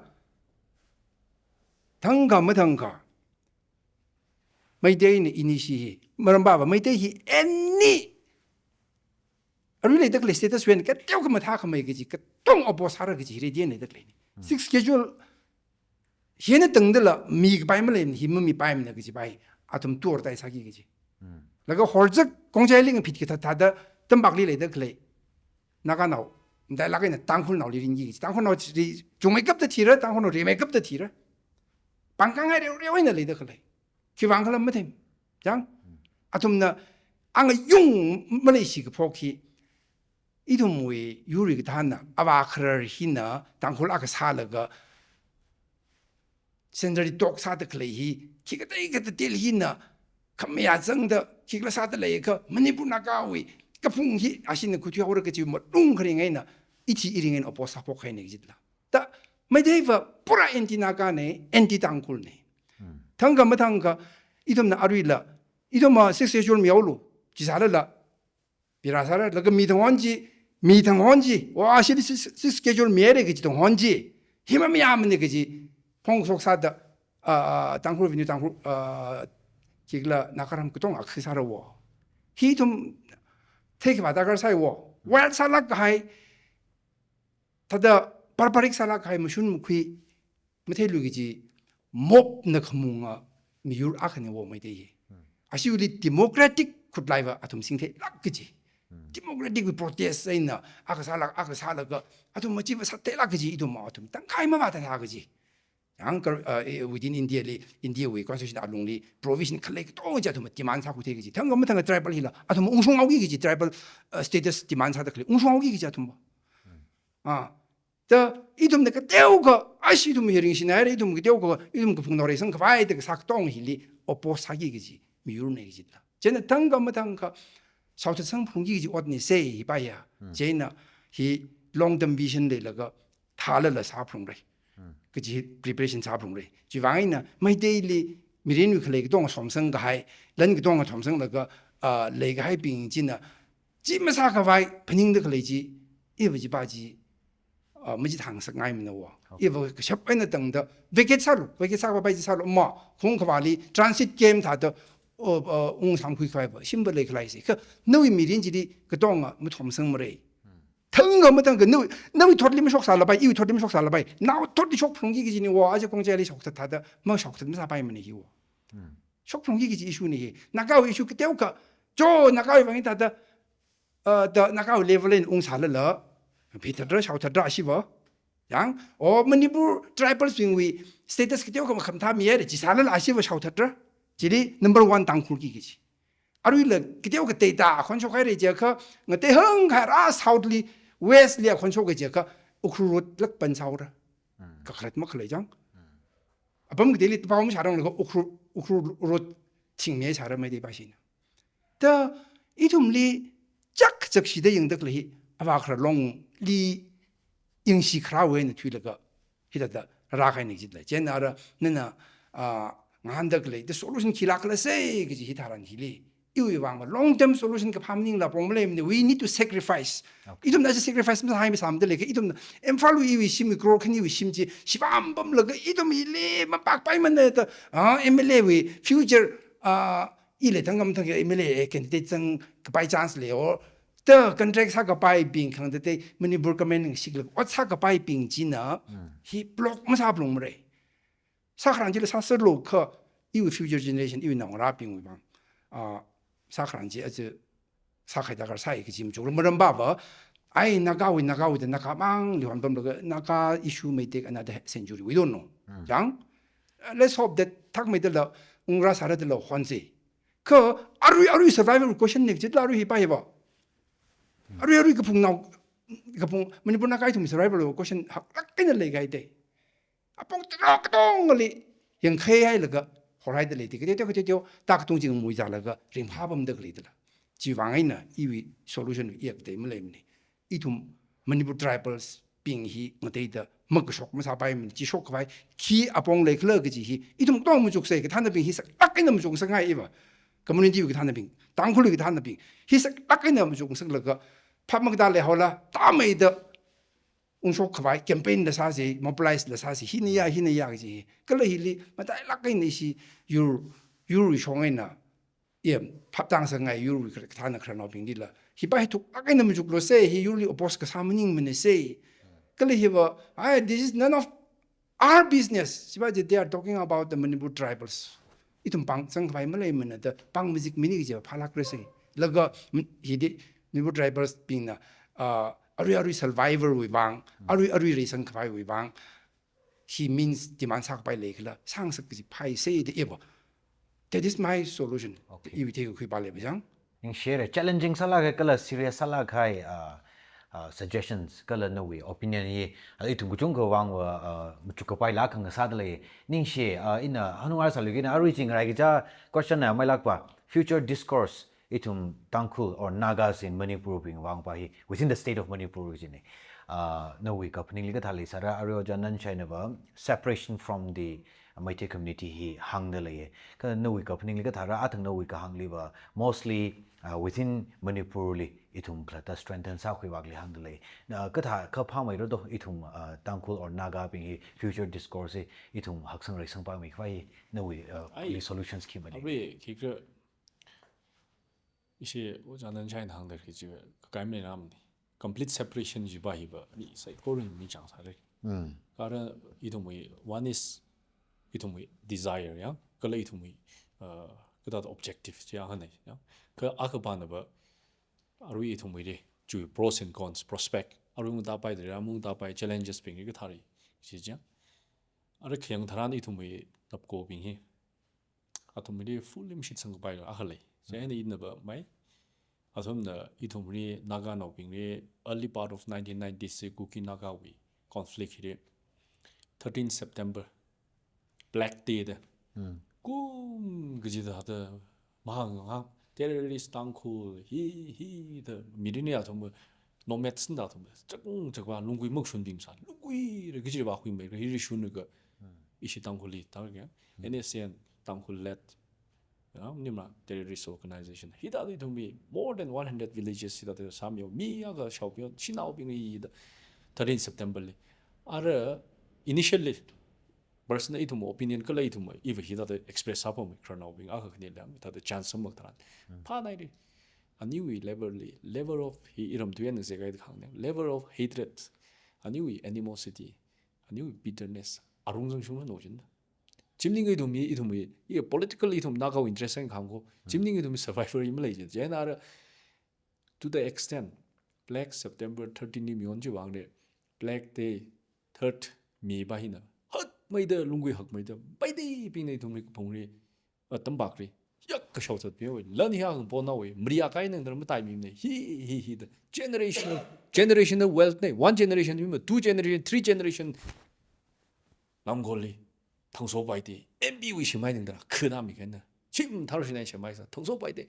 thangkha mathangkha Meitei na ini shi hi. Maram pava Meitei hi any arui leida khalei status wui eina kateokha mathākhamei kaji, katonga oppose sāra kaji hi redi eina leida khalei ni. Hmm. Sixth Schedule hi eina tangdala mikapai maleimana, hi mamipaimana kaji pa hi athum tur tai sāki kaji. Hmm. Laga horzak Khongjaili ngaphit kathat thāda Tambakli leida khalei Naganao matailāk eina Tangkhulnaoli rinki kaji. Tangkhulnao ri, chungmeikapta thira, Tangkhulnao rimeikapta thira. Pangkang hai reu reu eina leida khalei. Khiwuivang khala mathei. Chang? Athumna angayung maleishi kaphok hi, ithumwui yurwui kathānna, avā kharar hina Tangkhul akha sālaga center li talk sāda khalei hi, khikatei katateili hina khamayā zangda, khikhala sāda leiakha Manipur Nagawui kaphung hi ashina khuithuihaora kaji malung kharing eina, ithi iring eina oppose sāphok kahai ni kajitla. Ta Meitei va pura anti Naga ni, anti Tangkhul ni. Hmm. Thangkha mathangkha, ithumna aruila, ithumva Sixth Schedule mihaolu, chi sālala, pira sāra, laga mi thang hon chi, mi thang hon chi, wa, ashili Sixth, Sixth Schedule mihaira kaji thang hon chi, hi mamayāmana kaji, phongshok sāda, ah, ah, Tangkhul Revenue, Tangkhul, ah, khikhala Nagaram katonga khi sāra wo. Hi ithum theikhavai darkar sai wo. Wild sālāk kahai, thāda barbaric sālāk kahai, mashun makhui matheilui kaji mob na khamunga miyur akhana wo Meitei hi. Hmm. Ashiwuili democratic khutlaiva athum singtheilāk kaji. Hmm. Democratic wui protest eina akha sālāk, akha sālaga athum machiva sātheilāk kaji, ithum athum tangkhai mavāthatha kaji. Yang kar, uh, eh, within India li, India wui constitution alungli provision khalei katonga chi athum demand sākhuithei kaji. Thangkha mathangkha tribal hila athum ungshunghaoki kaji, tribal, uh, status demand sāda khalei ungshunghaoki kaji athum. Hmm. Ah, ta ithumna kateokha, ashi ithum hearing shinai re, ithum kateokha, ithum kaphungnao reisang khavai da kasā katonga hili oppose sāki kaji miyur ni kajitla. Chieina thangkha mathangkha shaothatsang phalungki kaji ot ni se hi pa ya. Hmm. Chieina hi long term vision leilaga thālala sāphalungra. Hmm. Kaji preparation sāphalungra. Chiwuivang eina Meiteili mirinwui khalei katonga somsang kahai, lan katonga somsanglaga, ah, leikahaibing china chi masākhavai phaningda khalei chi, iva chi pa chi, ah, machithang ngasakngaimana wo. Okay. Iva kashap eina tangda vacate sālu, vacate sākhavai chi sālu, ma, khong khavāli transit camp thāda, oh, ah, ungsāmkhui khavai va shimva leikhalei se. Kha nawui mirin chili katonga mathomsangmara. Hmm. Thangkha mathangkha nawui, nawui thotli mashoksālapai, iwui thotli mashoksālapai, naothotli shokphalungki kaji ni wo, aja Khongjaili shokthat thāda mashokthat masāpaimana hi wo. Hmm. Shokphalungki kaji issue ni hi. Nagawui issue kateokha, cho Nagawui vang thāda, uh, da Nagawui level eina ungsālala, phithatra, shaothatra ashiva. Yang, o Manipur tribals bingwui status kateokha makhamathā mihaira, chi sālala ashiva shaothatra. Chili number one Tangkhulki kaji. Aruila kateokha teida akhon shokhaira jiakha, ngatei hāngkahai rā south li, west li akhon shokhaira jiakha, Ukhrul Road lāk pansāhaora. Hmm. Kakhalat makhalei chang. Hmm. Apam kateili tapao mashāranglaga Ukhrul, Ukhrul Road thingmi sāra Meitei pashina. Ta ithumli chak chakshida yangda khalei hi, avā kharar longli yangshi kharāwui eina thuilaga hithāda rākahai ni kajitla. Chieina ara nana, ah, ngahānda khalei, the solution khila khala se kaji hi tharan hili. Iwui vang ma long term solution kaphā maningla pong maleimana, we need to sacrifice. Okay. Ithumna sacrifice masāhai masāmada leiakha, ithumna Imphal wui iwui shim, crore khaniwui shim chi, shivā mapamlaga ithum hili mapakpaimana da, ah, M L A wui future, ah, ili thangkha mathangkha M L A candidate zangkapai chance lei o. Ta contract sākapaibing khangatei Manipur government ngashiklaga ot sākapaibing china, hmm, hi block masāphalungmara. Sākharang chila sāserlu kha iwui future generation, iwui naongarābingwui vang, ah, sākharang chi aja sākahai darkar sai kaji machukra. Maram pava Ai, Nagawui, Nagawui da Nagamangli honpamlaga, Naga issue may take another century. We don't know. Mm. Chang? Uh, let's hope that thakmeidala, ungra sāra dala honse. Kha, arui, arui survival question next jitla arui hi pa hi ba. Arui, arui kaphungnao, kaphung, Manipur Naga ithum survival question haklāk eina leikahaide. Apong tiro katongali yangkhai hailaga, horhaida leite, kateo, kateo, kateo, ta katung chingmui zālaga, ringphā pamda khalei dala. Chiwui vang eina, iwui solution iyakte maleimane. Ithum Manipur tribals bing hi ngateida makashok masāpaimane, chi shokkhavai, khi apong leikhala kaji hi, ithum katong machuksei, kathānabing hi saklāk eina machuksangngai iva. Community wui kathānabing, Tangkhulwui kathānabing, hi saklāk eina machuksaklaga, phap makatā leihaola, tāmeida, ungshokkhavai, campaign la sāse, mobilize la sāse, hina ya, hina ya kaji hi. Kala hili, matailāk eina ishi, yur, yurwui shong eina, em, phaptang sāngai yurwui kar-, kathāna khararnaobinglila. Hi pa hi thuklāk eina machukluse, hi yurli oppose kasā maningmanase. Kala hi va, "Ai, this is none of our business." Siva ji, they are talking about the Manipur tribals. Ithum pāng zangkhavai maleimana da, pāng mazikmane kaji phālākrase. Laga, m-, hili Manipur tribals bingna, ah, arui arui survivor wui vang, arui arui reisangkhavaiwui vang, hi means demand sākapai leikhala, sāngasak kaji phaise da iva. That is my solution. Okay. Iwui theikakhui pa leiba chang. Ningshire, challenging sālāka kala serious sālākhai, ah, ah, suggestions kala nawui opinion hi, ah, ithum kachungkha vangva, ah, machukkapaila khangasāda lei. Ningshi, ah, ina hanung ar sāluigina arui chi ngarai kaja question na mailākpa. Future discourse, ithum Tangkhul or Nagas in Manipur bing vang pa hi, within the state of Manipur kajine. Ah, nawui kaphaningli kathā leisāra, arui ojā Nanshaina va separation from the Meitei community hi hāngda leiye. Kha nawui kaphaningli kathāra, athang nawui kahāngli va, mostly, ah, within Manipur li ithum khalatta strengthen sākhuivakli hāngda lei. Na kathā kaphā maira do ithum, ah, Tangkhul or Naga bing hi future discourse hi ithum haksang reisangpaimei khavai nawui, ah, Ai, li solutions khi mali. Abe, khikha ishi ojā Nanshaina hāngda kaji kakai maleimane. Complete separation jiva hiva mi saikorin mi chang sāre. Mm. Kha ara ithumwui one is ithumwui desire ya, kala ithumwui, uh, kathāda objective chi ya hane ya. Kha akha pana va arui ithumwuili, chiwui pros and cons, prospect, arui mung tāpai dera, mung tāpai challenges bing kathāri, chi chi ya. Ara khayang tharan ithumwui napkobing hi athumli fully mashitsangkapai akha lei. Chieina ina va mai. Athumna ithumli Naganaobingli early part of nineteen nineties Kuki Nagawui conflict hili thirteen September, Black Day da. Mm. Kum kaji da da mahānghāng terrorist Tangkhul hi hi da mirin ya athum nomads da athum chakung chakva lunggui makashunbing sā. Lunggui re kaji va khuimei re hi ri shun re ka. Mm. Ishi Tangkhulli ta re ka. Mm. N S C N Tangkhul led, ya, nimla terrorist organization. Hithāda ithumwui more than one hundred villages hithāda sāmiyo, mi akha shaopiyo, shanaobing hithāda thirteen September li. Ara initially, personal ithum opinion kala ithum iva hithāda express sāpam khararnaobing akha khani lam, hithāda chance samak tharan. Mm. Phānai ri. Aniwui level li, level of hi iram tuyan se kai khang ne. Level of hatred. Aniwui animosity. Aniwui bitterness. Arung zangshung no jin. Chimning ithum hi, ithum hi, i political ithum Nagawui interest sang khang ko. Hmm. Chimning ithum hi survivor hi malei jin. Chieina ara, to the extent, Black September thirteen ni miyon chi vang de, Black Day third mi va hina. Hat meida, lunggui hakmeida, Meiteibingna ithumli kaphungli, a, tambakli. Yak kashao chatpiyo, lan hi ang ponao, mri akai nang dara mataimine. Hi, hi, hi da. Generational, generational wealth ne. One generation, two generation, three generation. Lamgolli, Thangso Paite, M P wui shimai ningda, khana mi kena. Chim thar shinai shimai sā, Thangso Paite,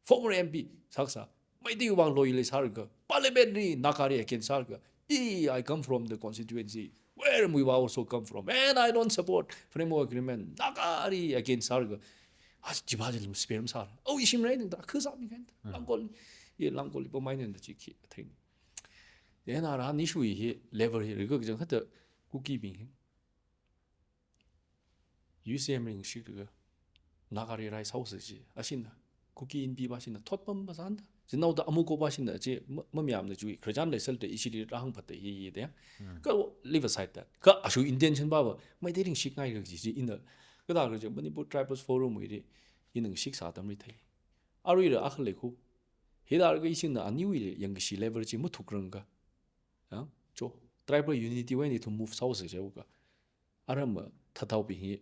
former M P, sākasā, Meitei vang loyal sālaga, parliament li Nagari against sālaga, I, I come from the constituency where Muivah also come from, and I don't support framework agreement, Nagari against sālaga, as jiba jil spam sā. Oh, ishim rai ningda, khasā mi kena. Hmm. Lamgol, ye Lamgolli pamai ningda chi khi thing. Then ara ni shui hi, level hi, riga jang hata, Kukibing hi. U C M ring shikra, Nagari rice house chi, ashina, Kuki Inpi va shina, thotpam va sānda. Jinaoda amuko va shina, chi, ma, mayamna chui, khararchan leisālda ishili rāhāngphata hi, hi da. Hmm. Kha leave aside that. Kha ashu intention va va, Meitei ringshikngai kaji chi, ina, kathāda kaji, Manipur Tribals Forum wuili, ina ngashik sā atamli thei. Aruila akha lei khu, Hithālaga ishina aniwui yangkashi level chi mathukranga. Ya, cho, tribal unity wui eina ithum move sāhaosa jiakha. Aram thathaobing hi,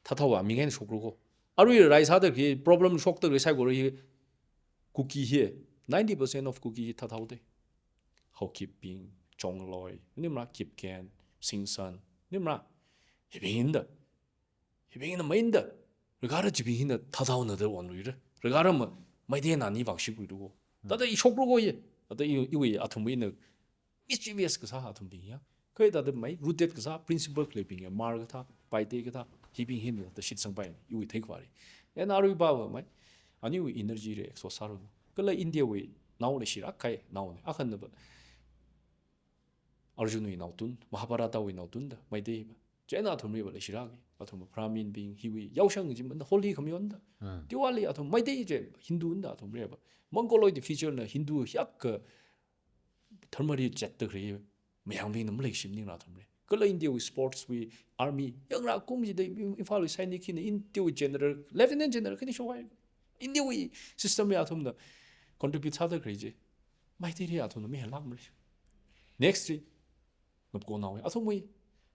thathao aming eina shokra ko. Arui rai sāda khi problem shokda khi saikora hi Kuki hi, ninety percent of Kuki hi thathao de. Haokipbing, Chongloi, nimra Kipgen, Singsan, nimra. Hibing hina da. Hibing hina main da. Rikara chibing hina thathaona da onluira. Rikara ma, Meitei eina ani vang shikra ko. Thāda i shokra ko ye. Thāda i, iwui athumwui eina mischievous kasā athumbing ya. Kha thāda mai rooted kasā principle khaleibing ya. Hmar kathā, Paite kathā, hibing hina thāda shitsangpai, iwui theikhavāli. Eina arui pava mai. Aniwui energy li exhaust sāra. Kala India wui nao leishira kahai naona. Akhana pa Arjun wui naotun, Mahabharata wui naotun da, Meitei pa. Chieina athumli pa leishira ki, athum Brahmin bing, hiwui, yaoshang chi mana holy khamayon da. Hmm. Diwali athum Meitei chi Hindu na athumli pa. Mongoloid feature na Hindu hiyākha dharma li chat da khare, mayangbing na maleishim maningla athumli. Kala India wui sports wui, army, yangra kum chi da, Imphal wui sainik hina, India wui general, lieutenant general, khani shokhai. India wui system ya athumna contribute sāda khare chi. Meiteili athumna mihelak male. Next chi, Napko nao ya, athumwui,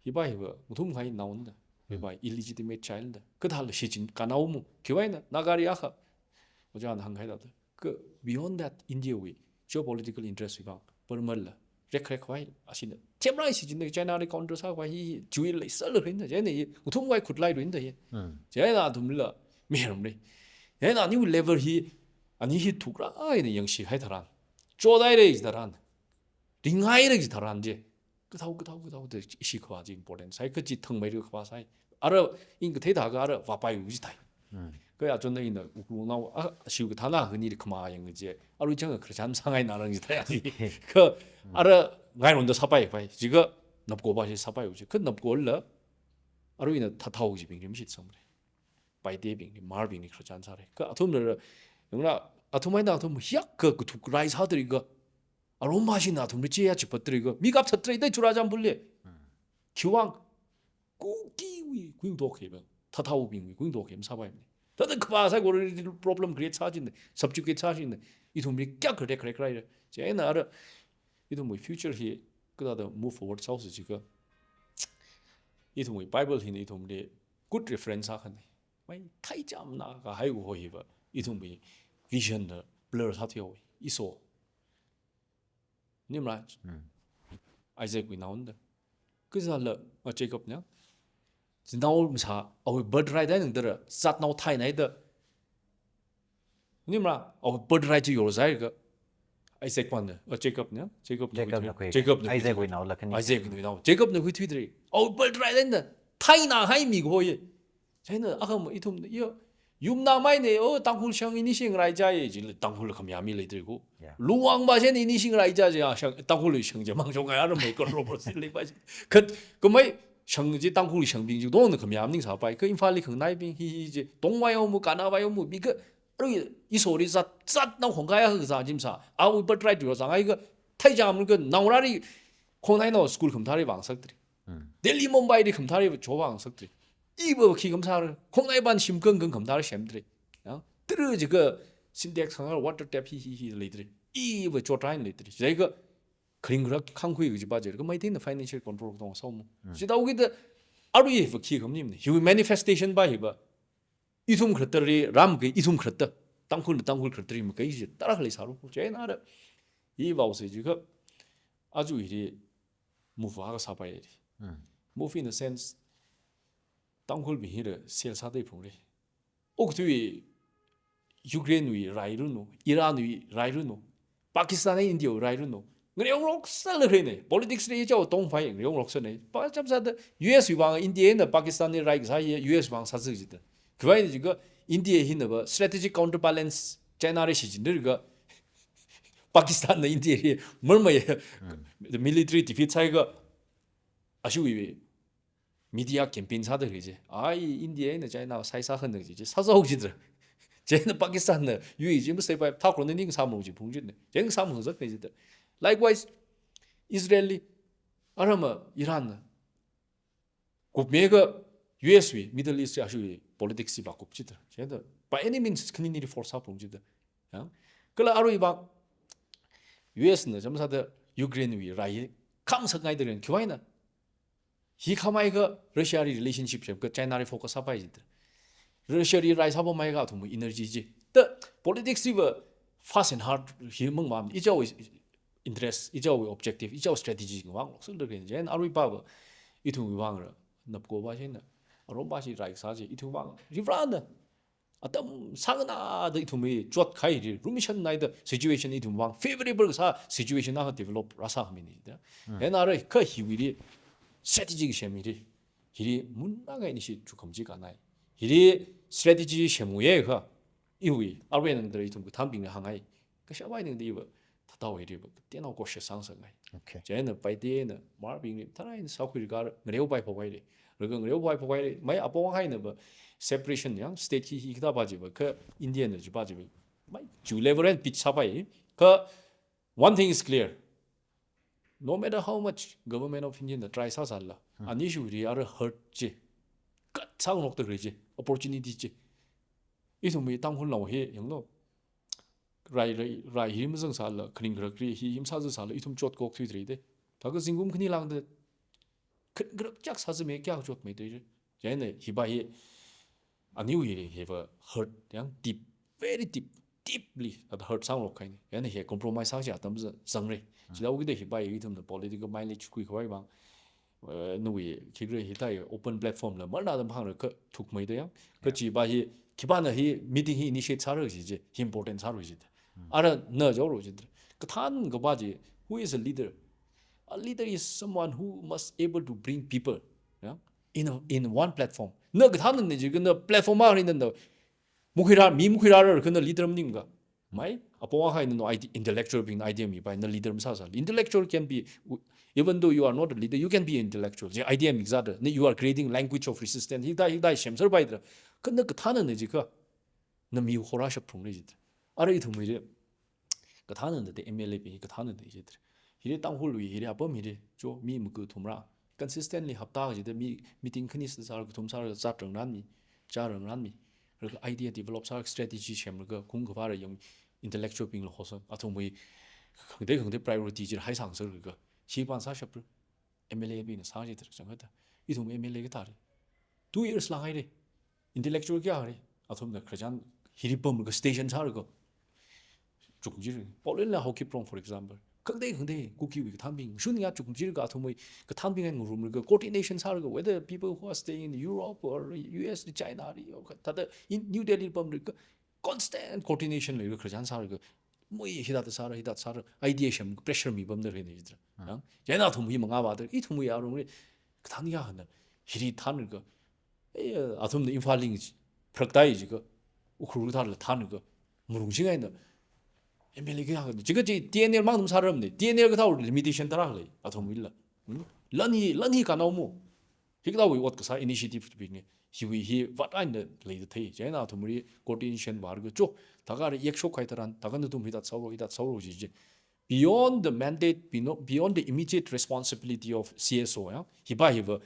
hipa hipa, ngathumkahai naona da, hipa illegitimate child da, kathāla shichin kanao mu, khiwui eina, Nagari akha, ojāna hāngkahai thāda, kha beyond that, India wui, geopolitical interest wui vang, Burma la, rekrek khavai, ashina, themrai shichin da, China li counter sākhavai, hi, hi, chiwui leisāla rin da, chieina hi, ngathumkahai khutlai rin da hi. Hmm. Chieina athumla, miharam ri. Chieina aniwui level hi, ani hi thukra, ai na yangshikahai tharan. Chodaira tharan. Ringaira tharan chi. Kathao, kathao, kathao da ishi khavā chi important sāi, kha chi thangmeira khavā sāi. Ara ina kathei thākha ara vāpaiya chi thai. Hmm. Kha achon eina Ukhrul nao, a, ashiwui kathāna khani khamā yang chi. Arui chang khararchan sāngaina rang chi thai. Kha ara ngaironda sāpaipai. Jiakha Napko pa chi sāpaiya chi. Kha Napko la arui na thathao chibing chi mashitsangmara. Paitebing, Hmarbing khararchan sāra. Kha athumla, yangra, athum eina athum hiyākha kathukrai sāda khare kha. Aroma shina athumli chiya chipatra kha, mi kapsātra da Churachandpur li. Hmm. Khiwui vang, Kukiwui kuingatok hi pa, thathaobingwui kuingatok hi masāpaimana. Thāda khavā saikora problem create sāchinna, subjugate sāchinna, ithumli kayākha rekrek raira. Chieina ara, ithumwui future hi, kathāda move forward sāhaosa jiakha, ithumwui Bible hina ithumli good reference akhana. Mai thaichāmna kahai kaho hi pa, ithumwui vision na blur sāthuihaowa, Esau. Nimra. Hmm. Isaac wui naona da. Kazāla, a, Jacob na. Zinao masā, awui birthright eina tara, zatnao thainai da. Nimra, awui birthright chi yorzaira kha. Isaac pa na, a, Jacob na, Jacob na Jacob khuithuira. Na khui. Jacob na Isaac khuithuira. Wui naola khani. Isaac wui nao. Jacob na khuithuira. Awui birthright eina thainahai mi kaho ye. Chieina, akhama ithumna, yo, yumna maina, oh, Tangkhul shang ini shing rai chāya, jila Tangkhul khamayā mi leidalei ko. Yeah. Lungwang pa shang ini shing rai chā, ja, shang, Tangkhul shang ja mang shong ai, ara mai controversy lei pa. Kha, khamei shang chi Tangkhul shangbing chi, dong na khamayā maningsāpai, kha Imphal li khangnaibing, hi, hi, chi, tongvai omu, kanavai omu, bi kha, arui, Esau li zat, zatnao khongkaya kha zā jim sā, awui birthright yorza ngai kha, thaichāmna kha, naongarāli, khongnainao school khamathāli vāngasaktra. Hmm. Delhi, Mumbai li khamathāli chova ngasaktri. Iva khi khamasāra, khongnai pān shim kangkang khamathāli semtri. Ya, tiri jiakha Sintex hānga water tap hi hi hi leitri. Iva chotrain leitri. Jiakha kharing kharak khangkhui kajipa jiakha Meiteina financial control katonga sāhaomu. Hmm. Chithākida aruiva khi khamaningmana. Hiwui manifestation pa hiva. Ithum khalattali ram kei ithum khalatta. Tangkhulna Tangkhul khalattali makei chi tarākha leisālu. Chieina ara. Iva se jiakha. Aja hili move akha sāpai. Hmm. Move in a sense, Tangkhulbing hila sel sāda phungli. Okathui Ukraine wui rai ranu, Iran wui rai ranu, Pakistan eina India wui rai ranu. Ngareongarok sālala rai ne. Politics li chao tongpai ngareongarok sā ne. Pa chap sāda U S wui vang India eina Pakistan li rai kasā hi U S vang sāsi jida. Khiwui vang jiakha India hina pa strategic counterbalance China li shichinda kha Pakistan na India hi marmai Hmm. military defeat sāhaiakha ashiwui media campaign sāda khalei chi. Ai, India eina China sai sākhanang chi, chi sāsāhao jidra. China Pakistan na yui chi masaipai thakro na ning sāmang chi phung jidne. China sāmang zatne jida. Likewise, Israel li, arama Iran na. Kupmekha U S wui, Middle East ashiwui politics chi vākup jidra. China, by any means, khaninili force sāphung jida. Ya. Kala arui vang U S na chāmsāda Ukraine wui rai hi khamsakngaida ren khiwui eina. Hi khamhaiakha Russia li relationship semkha China li focus sāpai jida. Russia li rai sāpamhaiakha athumwui energy chi. Da politics chiva fast and hard hi mangmam, ichāwui interest, ichāwui objective, ichāwui strategy ngavang loksa da ren. Chieina arui pava ithumwui vang ra, napko va chieina, arom va chi rai sā chi, ithum vang, rivrana. Atam sānganāda ithumwui chotkahai ri, rumishan naida situation ithum vang favorable sā situation akha develop rāsāmina da. Hmm. Chieina arui kha hiwui ri strategy semmi ri. Hili munna ngai ni shi chukham chi kanai. Hili strategy semwui akha, iwui, arui nangda ithum kathānbingna hāngngai. Kashāvai ningda iva, thathao hili va, tenao cautious sāngasakngai. Okay. Chieina paite na, marbing ni, tharai na sākhui rikha, ngareopai phokhaire. Rikha ngareopai phokhaire, mai apong haina va, separation yang, state hi hi kathā va chiva, kha India na chiva chiva. Mai, chu level and pitch sāpai, kha one thing is clear. No matter how much government of India na try sāsālala, Hmm. ani shu ri ara hurt chi, kat sāngarokta ri chi, opportunity chi. Ithumwui Tangkhul nao hi, yanglu. Rai, rai, rai hi mazangsālala, kharing kharak ri hi him sāzasālala, ithum chotkok thuithuida. Thākha zingkum khani lāngda, kharing kharak chak sāzame kya chotmeida ri. Chieina hiva hi, aniwui hi, hiva hurt yang deep, very deep, deeply, that hurt sāngarok kahaina. Chieina hi compromise sāsi atam za-, zangra. Hmm. Chida wukida hiva hi ithumna political mileage khuikhavai vang, eh, nawui khikhala hithāi open platform la, marna atam hāngra kha thukmeida yang. Kha Yeah. chiva hi, khipāna hi meeting hi initiate sāra kaji chi, hi important sāra kaji. Hmm. Ara na jaoro jida. Kathān kapa chi, who is a leader? A leader is someone who must able to bring people, yeah, in a, in one platform. Na kathānna jiakha na platform akha ri na na makhuira, mi makhuirara kha na leader maningakha. Mai, apong akha eina no idea, intellectual bing idea mipai, na leader masāsālala. Intellectual can be, even though you are not a leader, you can be intellectual. Chi idea mi zada, na you are creating language of resistance. Hithāi, hithāi semserpaida. Kha na kathānna jiakha, na mi khora shaphrung ri jida. Ara ithumwui ri, kathānna da M L A bing kathānna da jida. Hili Tangkhulwui, hili apam hili, cho mi maku thumra. Consistently hapta kachida mi meeting khani sāra, kathum sāra, zat rangranmi, chā rangranmi. Rikha idea develop sāra, strategy semrikha, kung kavara yang intellectual bingla hosa. Athumwui, khangatei khangatei priority chi haisangserrikha. Hi pan sāshapra. M L A bingna sājida chang kata. Ithum M L A kathāra. Two years lānghaira. Intellectual kayāra. Athumna khararchan hili pamrikha station sārikha. Chukum jir. Poland la Haokip Rong, for example. Khangatei khangatei Kukiwui kathānbing. Shun ya chukum jirkha athumwui kathānbing eina ngarumrikha. Coordination sārikha. Whether people who are staying in Europe or U S, China, or thāda in New Delhi pamrikha. Constant coordination leirikha khararchan sārikha. Moi hithāda sāra, hithāda sāra. Idea sem pressure mipamda ri ni jida. Hmm. Yang? Chieina athum hi mangā vāda. Ithumwui arong ri. Kathān ya hana. Hili thānrikha. Eh, athumna Imphal ling phraktai jiakha, Ukhrul thāla thānrikha, murung shingaina. M L A kayā kha, jiakha chi T N L mang athum sāramna, T N L kathāwui limitation tarākha lei, athumwuila. Hmm? Lan hi, lan hi kanao mo. Hikathāwui ot kasā initiative bing hi, hiwui hi vāthaina leida thei. Chieina athumwui coordination vārakha cho, thākha ri yakshok kahai tharan, thākha nathum hithāda sāro, hithāda sāro ji ji. Beyond the mandate, beyond, beyond the immediate responsibility of C S O, ya, hiva hiva,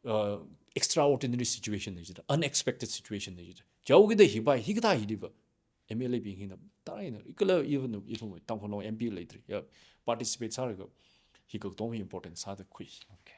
uh, extraordinary situation ni jida, unexpected situation ni jida. Jaokida hiva, hikathā hiliva, M L A bing hina, tarākha eina, ikala even ithum Tangkhul M P leida ri, ya, participate sārakha, hi katonga important sāda khui. Okay.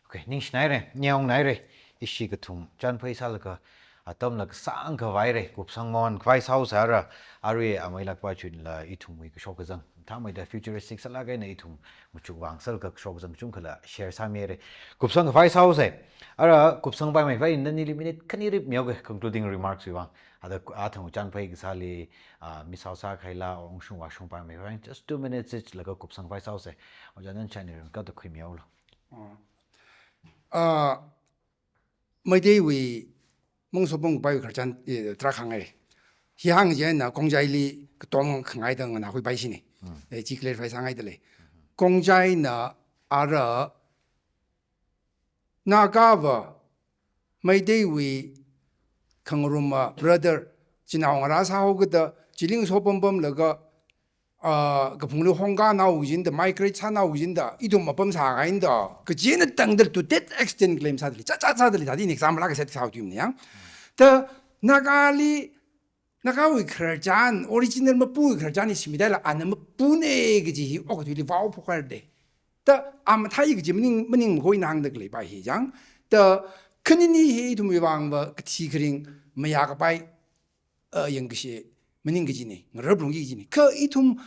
Okay, ningshinaira, nyaongnaira, ishi kathum chānphai sālaga, atamla kasāng khavai rai, kupsang mon khavai sāhaosa ra, arui amailakpa chunla ithumwui kashok kazang. Thāmeida futuristic sālaga eina ithum machuk vang sālaga kashok kazang chungkhala share sāmira. Kupsang khavai sāhaosa. Ara kupsang paimei khavai eina nali minute khani rip mihaoga concluding remarks wui vang. Ada athang chānphai kasāli, ah, miss out sākahaila, ungshung vāshung paimei khavai eina just two minutes each laga kupsang khavai sāhaosa. Ojā nana chānni ram kato khuimihaolu. Ah. Ah, Meiteiwui mangso pamkapai khararchan, eh, tarākha hāngngai. Hi hāng chieina Khongjaili katom khangaida nganākhuipai shini. Hmm. Eh, chi clarify sāngaida lei. Khongjaina ara Nagava Meiteiwui khangaruma brother, chinao ngarā sāhaokida, chili ngaso pampamlaga, ah, kaphungli hongkanao kajina da, migrate sānao kajina da, ithum apam sākahaina da, kajina tangda to that extent claim sāda lei, cha cha sāda lei, thāda ina example akha set sāhaoda ina yang. Da Nagali Nagawui khararchan, original mapui khararchan hi shimidala ana mapune kaji hi okathuili vao phokhaira de. Ta a mathai kaji maning, maning makoi nangda khalei pa hi chang. Ta khanini hi ithumwui vangva kathi kharing mayā kapai, uh, yangkashi maning kajina, ngararphalungki kajina. Kha ithum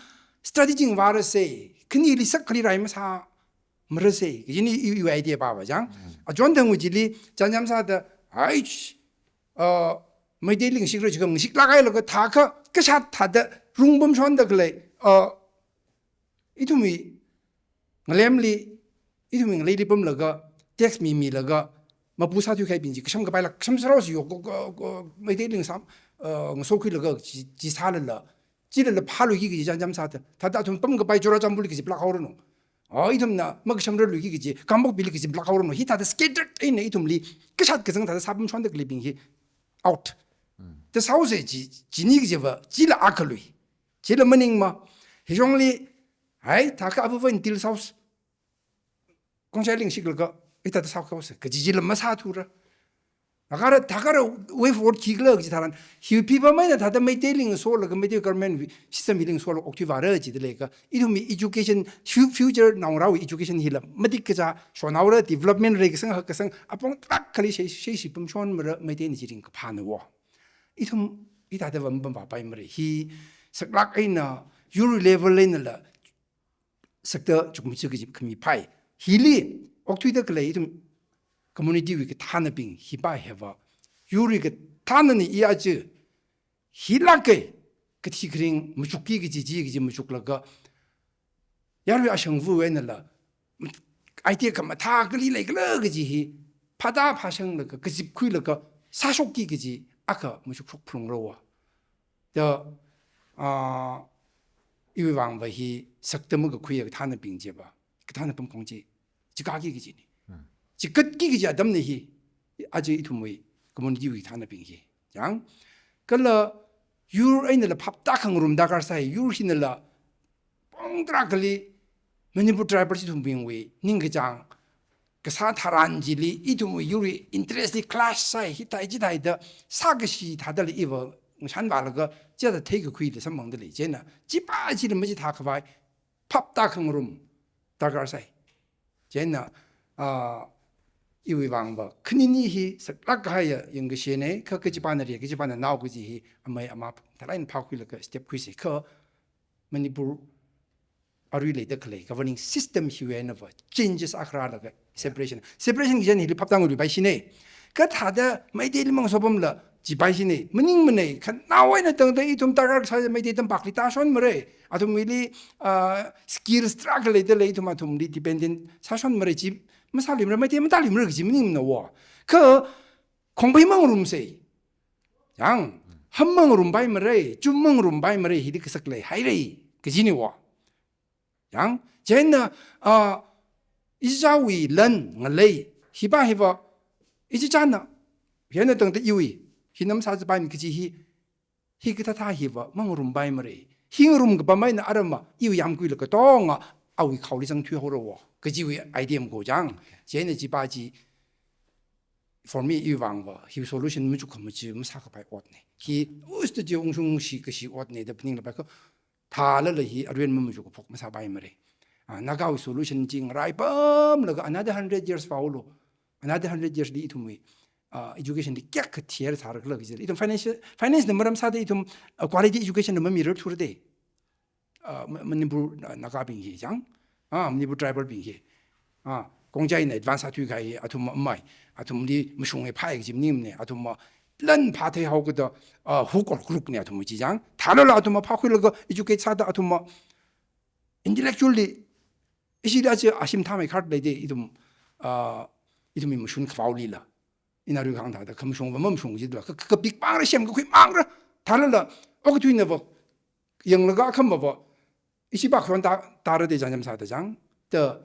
strategy vārase, khanili sak khali rai masāmarase kajina i, i idea pava chang. Achon thangwui chili chānjam sāda, hai, uh, Meiteili ngashikra jiakha ngashiklāk hailaga thākha, kashat thāda rungpamshonda khalei, uh, ithumwui ngalemli, ithumwui ngaleili pamlaga, tax mimilaga, mapu sāthui kahaibing chi kasham kapaila, kasham sārao si yok, ko, ko, ko, Meiteili ngasam, uh, ngasokhuilaga chi, chi sālala, chilala phāluiki kaji chānjam sāda, thāda athum pamkapai Churachandpurli kajipailāk haoranu. Oh, ithumna makashamrarluiki kaji, Kangpokpili kajipailāk haoranu. Hithāda scattered eina ithumli kashat kazang thāda sāpamshonda khaleibing hi out. Ta sāose chi, chini kajiva, chila akha lui. Chila maningma, hishongli, hai, thākha avava intil sāose. Khongjaili ngashiklaga, hithāda sāose kaji chila masāthura. Thākha, thākha way forward khikhala kaji tharan, hi pipam eina thāda Meiteili ngasolaga, Meitei government system hili ngasolaga okthui vāra jida leiakha, ithumwui education, fu-, future naongarāwui education hila matik kachā shonhaora, development rai kasang, hak kasang, apong tarākha khali shei, shei shipamshonmara, Meiteina chi ringkaphāna wo. Ithum, hithādava mapam vāpaimara. Hi saklāk eina, yur level einala, sakta chukmaja kaji khami phāi. Hili, okthuida khalei ithum community wui kathānabing hi pa hiva, yurwui kathānana i aja, hilāka, kathi kharing machukki kaji chi, kaji machuklaga, yarui ashangvawui einala, idea khamathā kali leikhala kaji hi, phāda phāshanglaga, kazipkhuilaga, sāshokki kaji, akha machukshok phalungra wo. Ta, ah, iwui vangva hi sakta makakhuiya kathānabing chiva, kathāna pamkhong chi, chikatki kajina. Chikatki kaji atamna hi, aja ithumwui community wui kathānabing hi. Chang, kala yur einala phaptākhangarum darkar sai, yur hinala pong tarākhali Manipur tribal ithumbingwui ningkachāng kasā tharan chili ithumwui yurwui interest li clash sai, hithai chithai da sākashi thādala iva ngashan vālaga chithāda theikakhuila samphangda lei. Chieina chi pa chila machithākhavai phaptākhangarum darkar sai. Chieina, ah, iwui vangva khanini hi saklāk kahaiya yangkashina, kha kachipana ri, kachipana nao kaji hi amei ama thalai eina phākhuilaga step khuisa, kha Manipur arui leida khalei governing system hiwui einava changes akha rālaga separation. Separation kaji hili phaptāngaruipaishina. Kha thāda Meiteili mangasopamla chipaishina. Maningmana, khanao eina tangda ithum darkar kasā Meitei tampakli tāshonmara. Athumwuili, ah, skills tarākha leida lei, ithum athumli dependent sāshonmara chi, masāluimara, Meitei matāluimara kaji maningmana wo. Kha khongphei mangarumsa. Chang, ham mangarumpaimara, chum mangarumpaimara, hili kasak leihaira kajina wo. Chang, chieina, ah, ichichāwui lan ngalei, hi pa hiva, ichichāna, hi eina tangda iwui, hina masāzapaimana kaji hi, hi kathāthā hiva mangarumpaimara. Hi ngarumkapam eina aramva, iwui yāmguila katonga awui khaoli zangthuihaora wo kajiwui idea makho chang. Chieina chi pa chi, for me, iwui vangva, hi solution machukkha machi masākapai otna. Hi, usta chi ungshungshi kashi otna da phaninglapai kha, thālala hi arui eina mamachukkaphok masāpaimara. Ah, Nagawui solution chi ngaraipamlaga another hundred years vāulu. Another hundred years li ithumwui, ah, education li kayākha thiyar sārakhala kaji. Ithum financial, finance na maram sāda ithum, ah, quality education na mamirarthura de. Ah, Ma-, Manipur, ah, Nagabing hi chang. Ah, Manipur tribal bing hi. Ah, Khongjaina advance sāthui kahai, athum amei. Athumli mashunga phāya kaji maningmana. Athumva lan phāthei haokida, ah, hook or crookna athum chi chang. Thālala athumva phākhuilaga educate sāda athumva intellectually, ishili aja ashim thāmei kharda lei de, ithum, ah, ithumwui mashun khavaolila. Ina arui kahāng thāda, khamashungva mamashung jidala, ka, ka, kapik mangra, semkakhui mangra, thālala, okathuinava, yanglaga akhamava, ishi pa khon ta, tara de chānjam sāda chang, ta,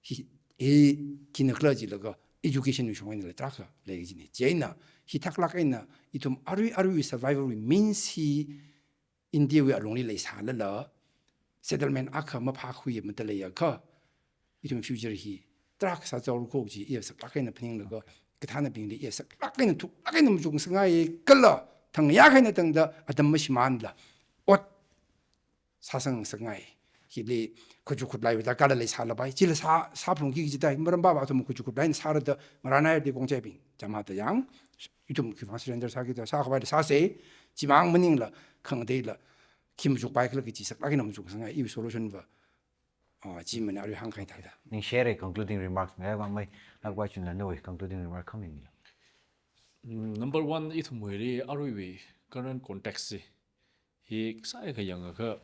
hi, hi, khinakhala jilaga, education wui shong einala tarākha lei kajina. Chieina, hi thaklāk eina, ithum arui, arui survival wui means hi, India wui alungli leisālala, settlement akha maphākhui mataleiakha, ithum future hi tarākha sāzaora kho chi iya saklāk eina phaninglaga, kathānabingli iya saklāk eina thuklāk eina machukngasakngai kala, Thang ya kahaina tangda atam mashimānla ot sāsangngasakngai. Hili khuichuk khuilaowui darkar leisālapai. Chila sā, sāphalungki kajidai. Maram papa athum khuichuk khuilai eina sārada ngarānhaida kongchaibing. Chāmhada yang, ithum khiwuivang surrender sāki da, sākhavai da sāsa. Chimang maningla, khangateila khi machukpai khala kaji saklāk eina machuksangngai, iwui solution va, ah, chi mana arui hāngkahai thāda. Ningshi haira concluding remarks ngayā vang mei, Nakpai Chunla nawui concluding remark khami mila. Mm, number one, ithumwuili aruiwui current context chi hi sākha yangakha,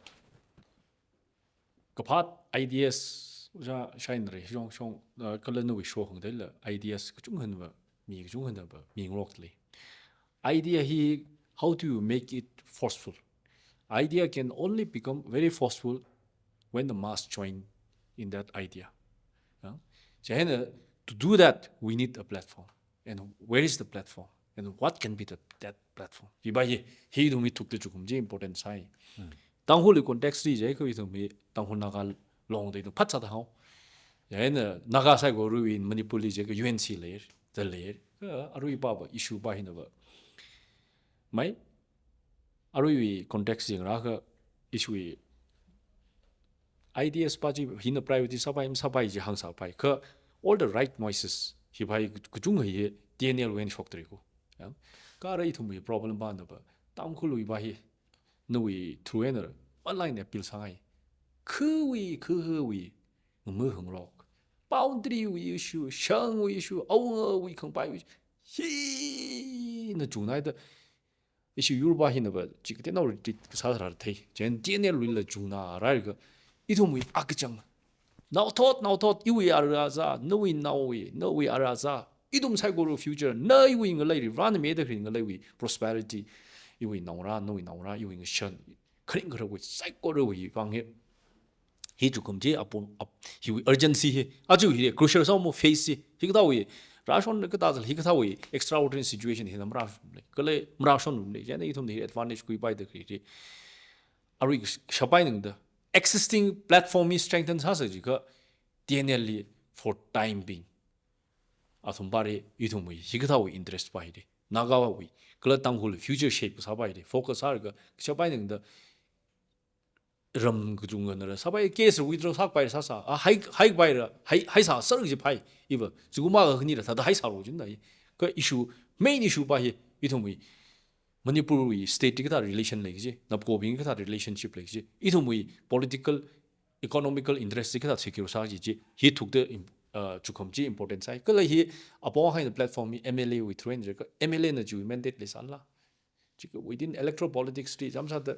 kaphā ideas, ojā Shainrei shong shong, uh, kala nawui shokhang dala ideas kachungkhana va, mi kachungkhana va mingaroklei. Idea hi, how do you make it forceful? Idea can only become very forceful when the mass join in that idea. Yeah? Chieina, to do that, we need a platform. And where is the platform? And what can be the, that platform? Hiva hi, hi ithumwui thukta chukum chi important sai. Tangkhulwui context li jiakha ithumwui Tangkhul Naga Long da ithum phat sāda hao. Chieina Naga saikorawui Manipur li jiakha U N C lei, da lei. Kha arui papa issue pa hina va. Mai, aruiwui context yangakha issue wui ideas pa chi hina priority sāpai masāpai chi hāngsāpai. Kha all the right noises hiva hi kachungkha hi T N L wui eina shoktarei ko. Ya. Kha ara ithumwui problem pa na va, Tangkhulwui va hi, nawui through eina, online appeal sāngai. Khawui, khawui, ngamahāngarok. Boundary wui issue, shangwui issue, awungawui khangpaiwui issue. Hina chungnaida, issue yur pa hina va, chi kateonao retreat kasā sāra thei. Chieina T N L wuila chungnarālaga, ithumwui akachang. Naothot, naothot, iwui ara zā, nawui naowui, nawui ara zā. Ithum saikora future, na iwui ngaleili, rānmida kharing ngaleiwui prosperity, iwui naongarā, nawui naongarā, iwui ngashan, kharing kharawui, saikorawui vang hi. Hi chukum chi apong, ap, hiwui urgency hi. Aja hi crucial sāmo phase hi. Hikathāwui, rāshon kathā zala hikathāwui extraordinary situation hina marāshonlei. Kala marāshonlei. Chieina ithumna hi advantage khuipaida kharing. Arui shapai ningda. Existing platform hi strengthen sāsa jiakha T N L li for time being. Athum pali ithumwui, hikathāwui interest pa hili. Nagawui, kala Tangkhul future shape kasā pa hili. Focus sālaga, shapai ningda ram kachungkhana sāpai, case withdraw sāpai sāsā, a, hai, haipai ra, hai, haisā sāra jipai, iva, zingkum akha khanila thāda haisālu jin da hi. Kha issue, main issue pa hi, ithumwui, Manipurwui state li kathā relation lei kaji, Napkobing kathā relationship lei kaji, ithumwui political, economical interest chi kathā secure sā kaji chi, hi thukta im-, uh, chukum chi important sai. Kala hi, apong haina platform hi M L A wui through eina jiakha, M L A na chiwui mandate leisāla. Jiakha within electoral politics li, chāmsāda,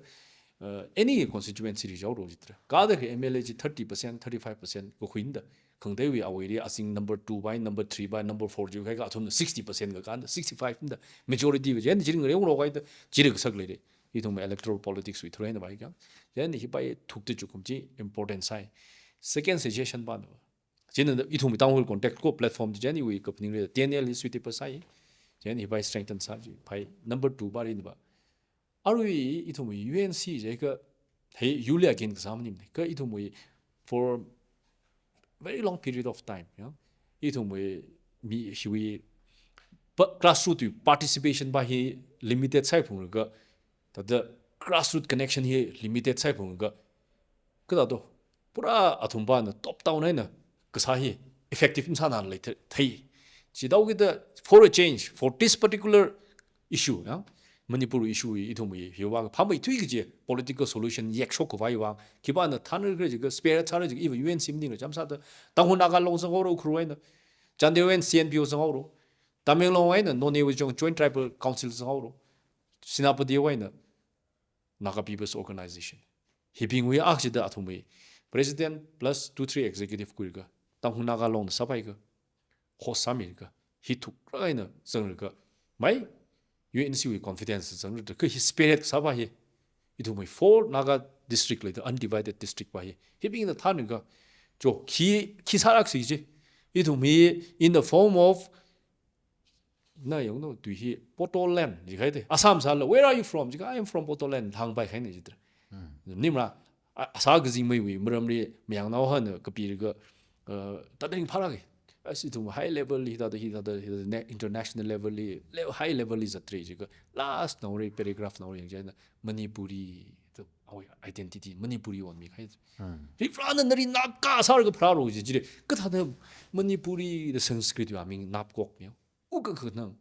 uh, any constituency li jihaoda jitra. Kathāda kha M L A chi thirty percent, thirty-five percent kakhuida. Khangateiwui awuili azing number two pai, number three pai, number four jiakha athumna sixty percent kakānda, sixty-five da. Majority va, chieina chili ngareongarok haida, chili kasak leida. Ithum electoral politics wui through eina pai kha. Chieina hiva thukta chukum chi important sai. Second suggestion pa na va. Chieina ithum Tangkhul context ko platform chi chieina iwui kaphaning li T N L hi suitable sai. Chieina hiva strengthen sā jipai. Number two pa ri na va. Arui ithumwui U N C jiakha, hi, yurli again kasā maningmana. Kha ithumwui for very long period of time, ya. Ithumwui mi hiwui pa, grassroot wui participation pa hi limited sāphunglakha, thāda grassroot connection hi limited sāphunglakha, kathāda, pura athum pana top down eina kasā hi effective masānala thei. Chithākida for a change, for this particular issue, ya, Manipur issue hi ithumwui, hiva phāmeithui kaji political solution yakshok khavai vang, khipāna thānra khala jiakha, spare sāra jiakha, iva U N C maningla chāmsāda, Tangkhul Naga Long zanghaora Ukhrul eina, Chandel eina C N P O zanghaora, Tamenglong eina Nonewui Joint Tribal Council zanghaora, Senapati eina Naga People's Organization. Hibingwui akha chida athumwui President plus two three executive khuilaga, Tangkhul Naga Long sāpaikha, host sāmilaga, hi thukra eina zanglaga, mai U N C wui confidence zanglaga, kha hi spirit sāpa hi, ithumwui four Naga district leida undivided district pa hi, hibingna thānlaga, jo, khi, khi sālaksi ji, ithumwui in the form of na yangno tui hi Bodoland, jikahai de. Assam sāla, "Where are you from?" Jikha, "I am from Bodoland," hāngpai kahaina jitra. Hmm. Nimra, a, sā kazingmeiwui maramli, mayangnao hana kapilaga, uh, tadring phālāka. As ithum high level li, hithāda, hithāda, hithāda ne-, international level li, le-, high level li zatrei jiakha, last naoli, paragraph naoli yangchieina, Manipuri, tu, awui identity, Manipuri won mikahai. Hmm. Rivarāna nali Naga sālaga pharālu ji, jili. Kathāda Manipuri da Sanskrit wui aming napkok mi. Uka kanang.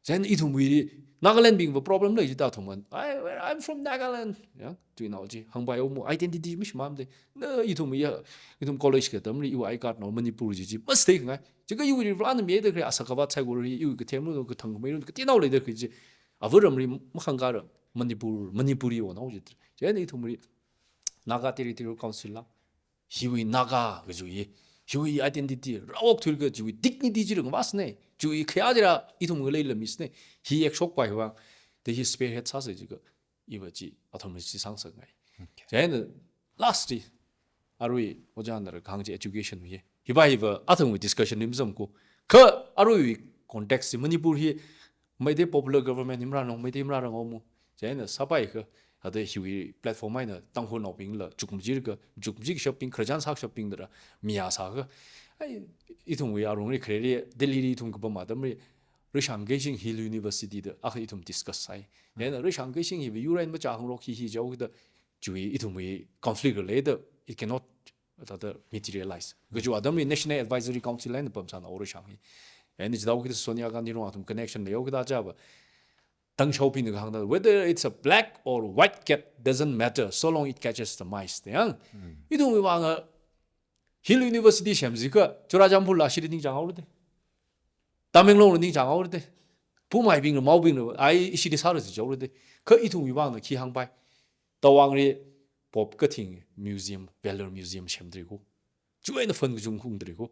Chieina ithumwui Nagaland bingva problem lei jida athumna. I, I'm from Nagaland. Ya, tuinao chi. Hāngpai omu identity mishimamde. Na ithumwui ya, ithum college katamli iwui I card nao Manipur ji chi. Mistake ngai. Jiakha iwui Rivarāna mida khalei Asakhavat saikora iwui kathemlu, kathang khameilu, katinao leida khalei chi. Avaramli makhangkara Manipur, Manipuri wonao ji. Chieina ithumwui Naga Territorial Council la. Hiwui Naga kajiwui, hiwui identity, rāokthuilaga chiwui dignity chi rāngavāsne, chiwui khayā chila ithum ngalei lamisne, hi ekshokpai hiwui vang, da hi spearhead sāsa jiakha, iva chi, athumli chi sāngasakngai. Okay. Chieina, lastly, arui, ojāna rākahāng chi education wui. Hiva hiva, athumwui discussion li mazamko. Kha, aruiwui context chi Manipur hi, Meitei popular government hi marānao, Meitei marānao mu. Chieina sāpai kha, hithāda hiwui platform eina Tangkhulnaobingla, chukmajir kha, chukmajikashapbing, khararchan sākashapbing dara, miya sākha. Ai, ithumwui arongli khareli, Delhi li ithum kapam atamli, Rishikesh Hill University da, akha ithum discuss sāi. Chieina Rishikesh hiva U N machā hangrok hi hi jihaoda, chiwui ithumwui conflict leida, it cannot thāda materialize. Kajiwui atamli National Advisory Council eina pamsāna Rishikesh hi. Eina chithāhaokida Sonia Gandhi rong athum connection leihaokida jiva. Tangshobingna kahāngda, whether it's a black or white cat doesn't matter, so long it catches the mice. Da yang. Hmm. Ithumwui vang a Hill University semjiakha, Churachandpur la shili ningchānghaora de. Tamenglong la ningchānghaora de. Poumaibingla, Maobingla, ai, ishili sāra jihaora de. Kha ithumwui vangna khi hāngpai. Tawangli Pope Kathing Museum, Vellore Museum semdalei ko. Chiwui eina fund kachungkha ungdalei ko.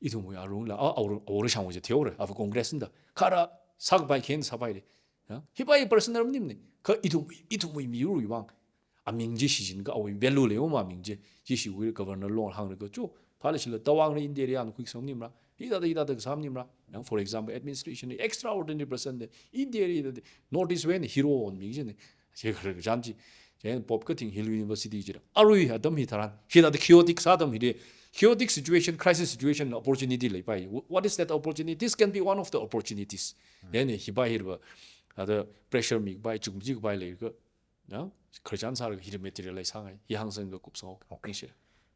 Ithumwui arongla, a, aur, aur shangwui je theore, ava Congress nda. Kha rāsākapai khikha sāpaile. Ya? Hiva personal maningmane. Kha ithumwui, ithumwui miyurwui vang. Aming chi shichin kha awui value leihaoma aming chi. Chi shiwui governor long hānglaga chu. Phālashila Tawangli India li ana khuikasang maningmara. Hithāda, hithāda kasā maningmara. Yang, for example, administration li extraordinary person de. India li hithāda, North East wui eina hero won mi chine. Chi khararchan chi. Chieina Pope Kathing Hill University chila. Arui atam hitharan. Hithāda chaotic sā atam hili. Chaotic situation, crisis situation, opportunity leipai. Wh-, what is that opportunity? This can be one of the opportunities. Hmm. Chieina hiva hiva. Hithāda pressure mikapai, chukmajikapai leikha. Ya, khararchan sālaga hi materialize sāngai, hi hāngsanglaga kupsang. Okay. Ningshi.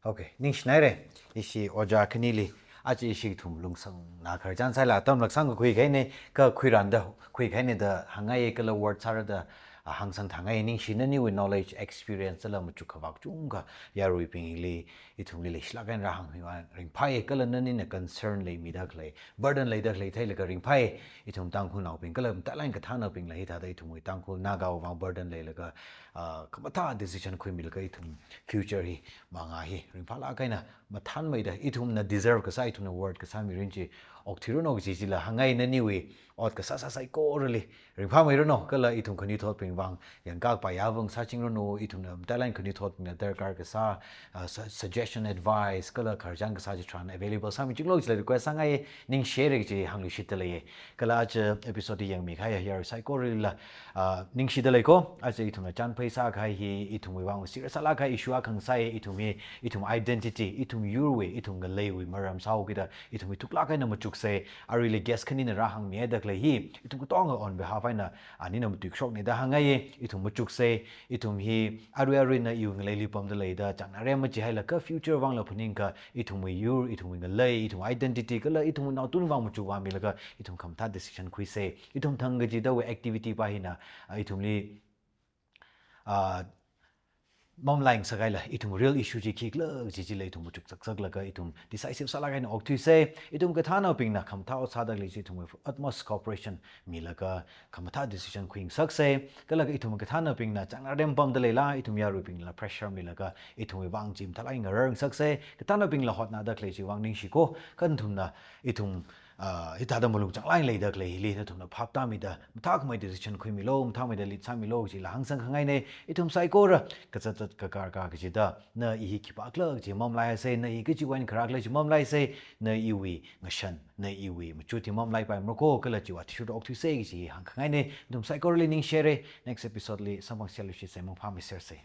Okay, ningshinaire. Ishi ojā khanili, aja ishi ithum lungsangna khararchan sālaga tamlaksang kakhui kahaine, kakhuiranda, khui kahaine da hāngngai kala word sāra da, a, hāngsang thāngai, ningshi naniwui knowledge, experience la machuk khavā kachungkha yaruibingli, ithumli leishilāk eina rāhāng hiwui vang ringphāi kala nanina concern leimida khalei, burden leida khalei theilaga ringphāi, ithum Tangkhulnaobing kala matailāk eina kathānnaobingla hithāda ithumwui Tangkhul Nagawui vang burden leilaga, ah, khamathā decision khuimilaga ithum future hi mangā hi ringphālāk eina mathānmeida ithumna deserve kasā, ithumna worth kasā mirin chi okthuiranu kaji chila hāngngai naniwui ot kasā sā saikorali ringphāmeiranu, kala ithum khanuithotbing vang yangkak payā vang sāchingranu, ithumna matailāk eina khanuithotbingna darkar kasā, ah, su-, suggestion, advice, kala khararchan kasā chitharan available sāmichinglu jila request sāngai, ningshire kaji hāngluishitdalei. Kala aja episode hi yangmikahai yarui saikoralila, ah, ningshidalei ko, aja ithumna chānphai sākahai hi, ithumwui vang serious sālākkahai issue akha ngasai, ithum hi, ithum identity, ithum yurwui, ithum ngaleiwui maram sāhaokida, ithum hi thuklāk eina machuksei, aruili guest khanina rāhāngmihaida khalei hi, ithum katonga on behalf eina, anina matuikashokne da hāngngai, ithum machuksei, ithum hi arui aruina iwui ngaleili pamdaleida, chāngnarem machihailaga future vangla phaningakha, ithumwui yur, ithumwui ngalei, ithum identity, kala ithumwui naotunvang machukvāmilaga, ithum khamathā decision khuisei, ithum thang kachidawui activity pa hina, ah, ithumli, ah, mamalaingasakhaila, ithum real issue chi khikhala kaji chila ithum machuk saksaklaga, ithum decisive sālāk eina okthuisei, ithum kathānnaobingna khamathā ot sāda khalei chi ithumwui utmost cooperation milaga, khamathā decision khuingasaksei, kala ithum kathānnaobingna chāngngarem pamdaleila, ithum yaruibingla pressure milaga, ithumwui vang chi matailāk eina ngararngasaksei, kathānnaobingla hotnada khalei chiwui vang ningshi ko, kha nathumna, ithum, ah, hithāda malung chānglāk eina leida khalei hili, nathumna phaptāmida, mathākhamei decision khuimilu, mathāmeida lead sāmilu, chila hāngsang khangaine, ithum saikora, kazat zat kakarka kachida, na i hi khipākhala kaji mamalaisei, na i kachiwui eina kharākhala kaji mamalaisei, na iwui ngashan, na iwui machut hi mamalaipaimara ko, kala chiwui athishurda okthuisei kaji hāng khangaine, nathum saikorali ningshire, next episode li samphangluishitsei, mangphāmeisersei.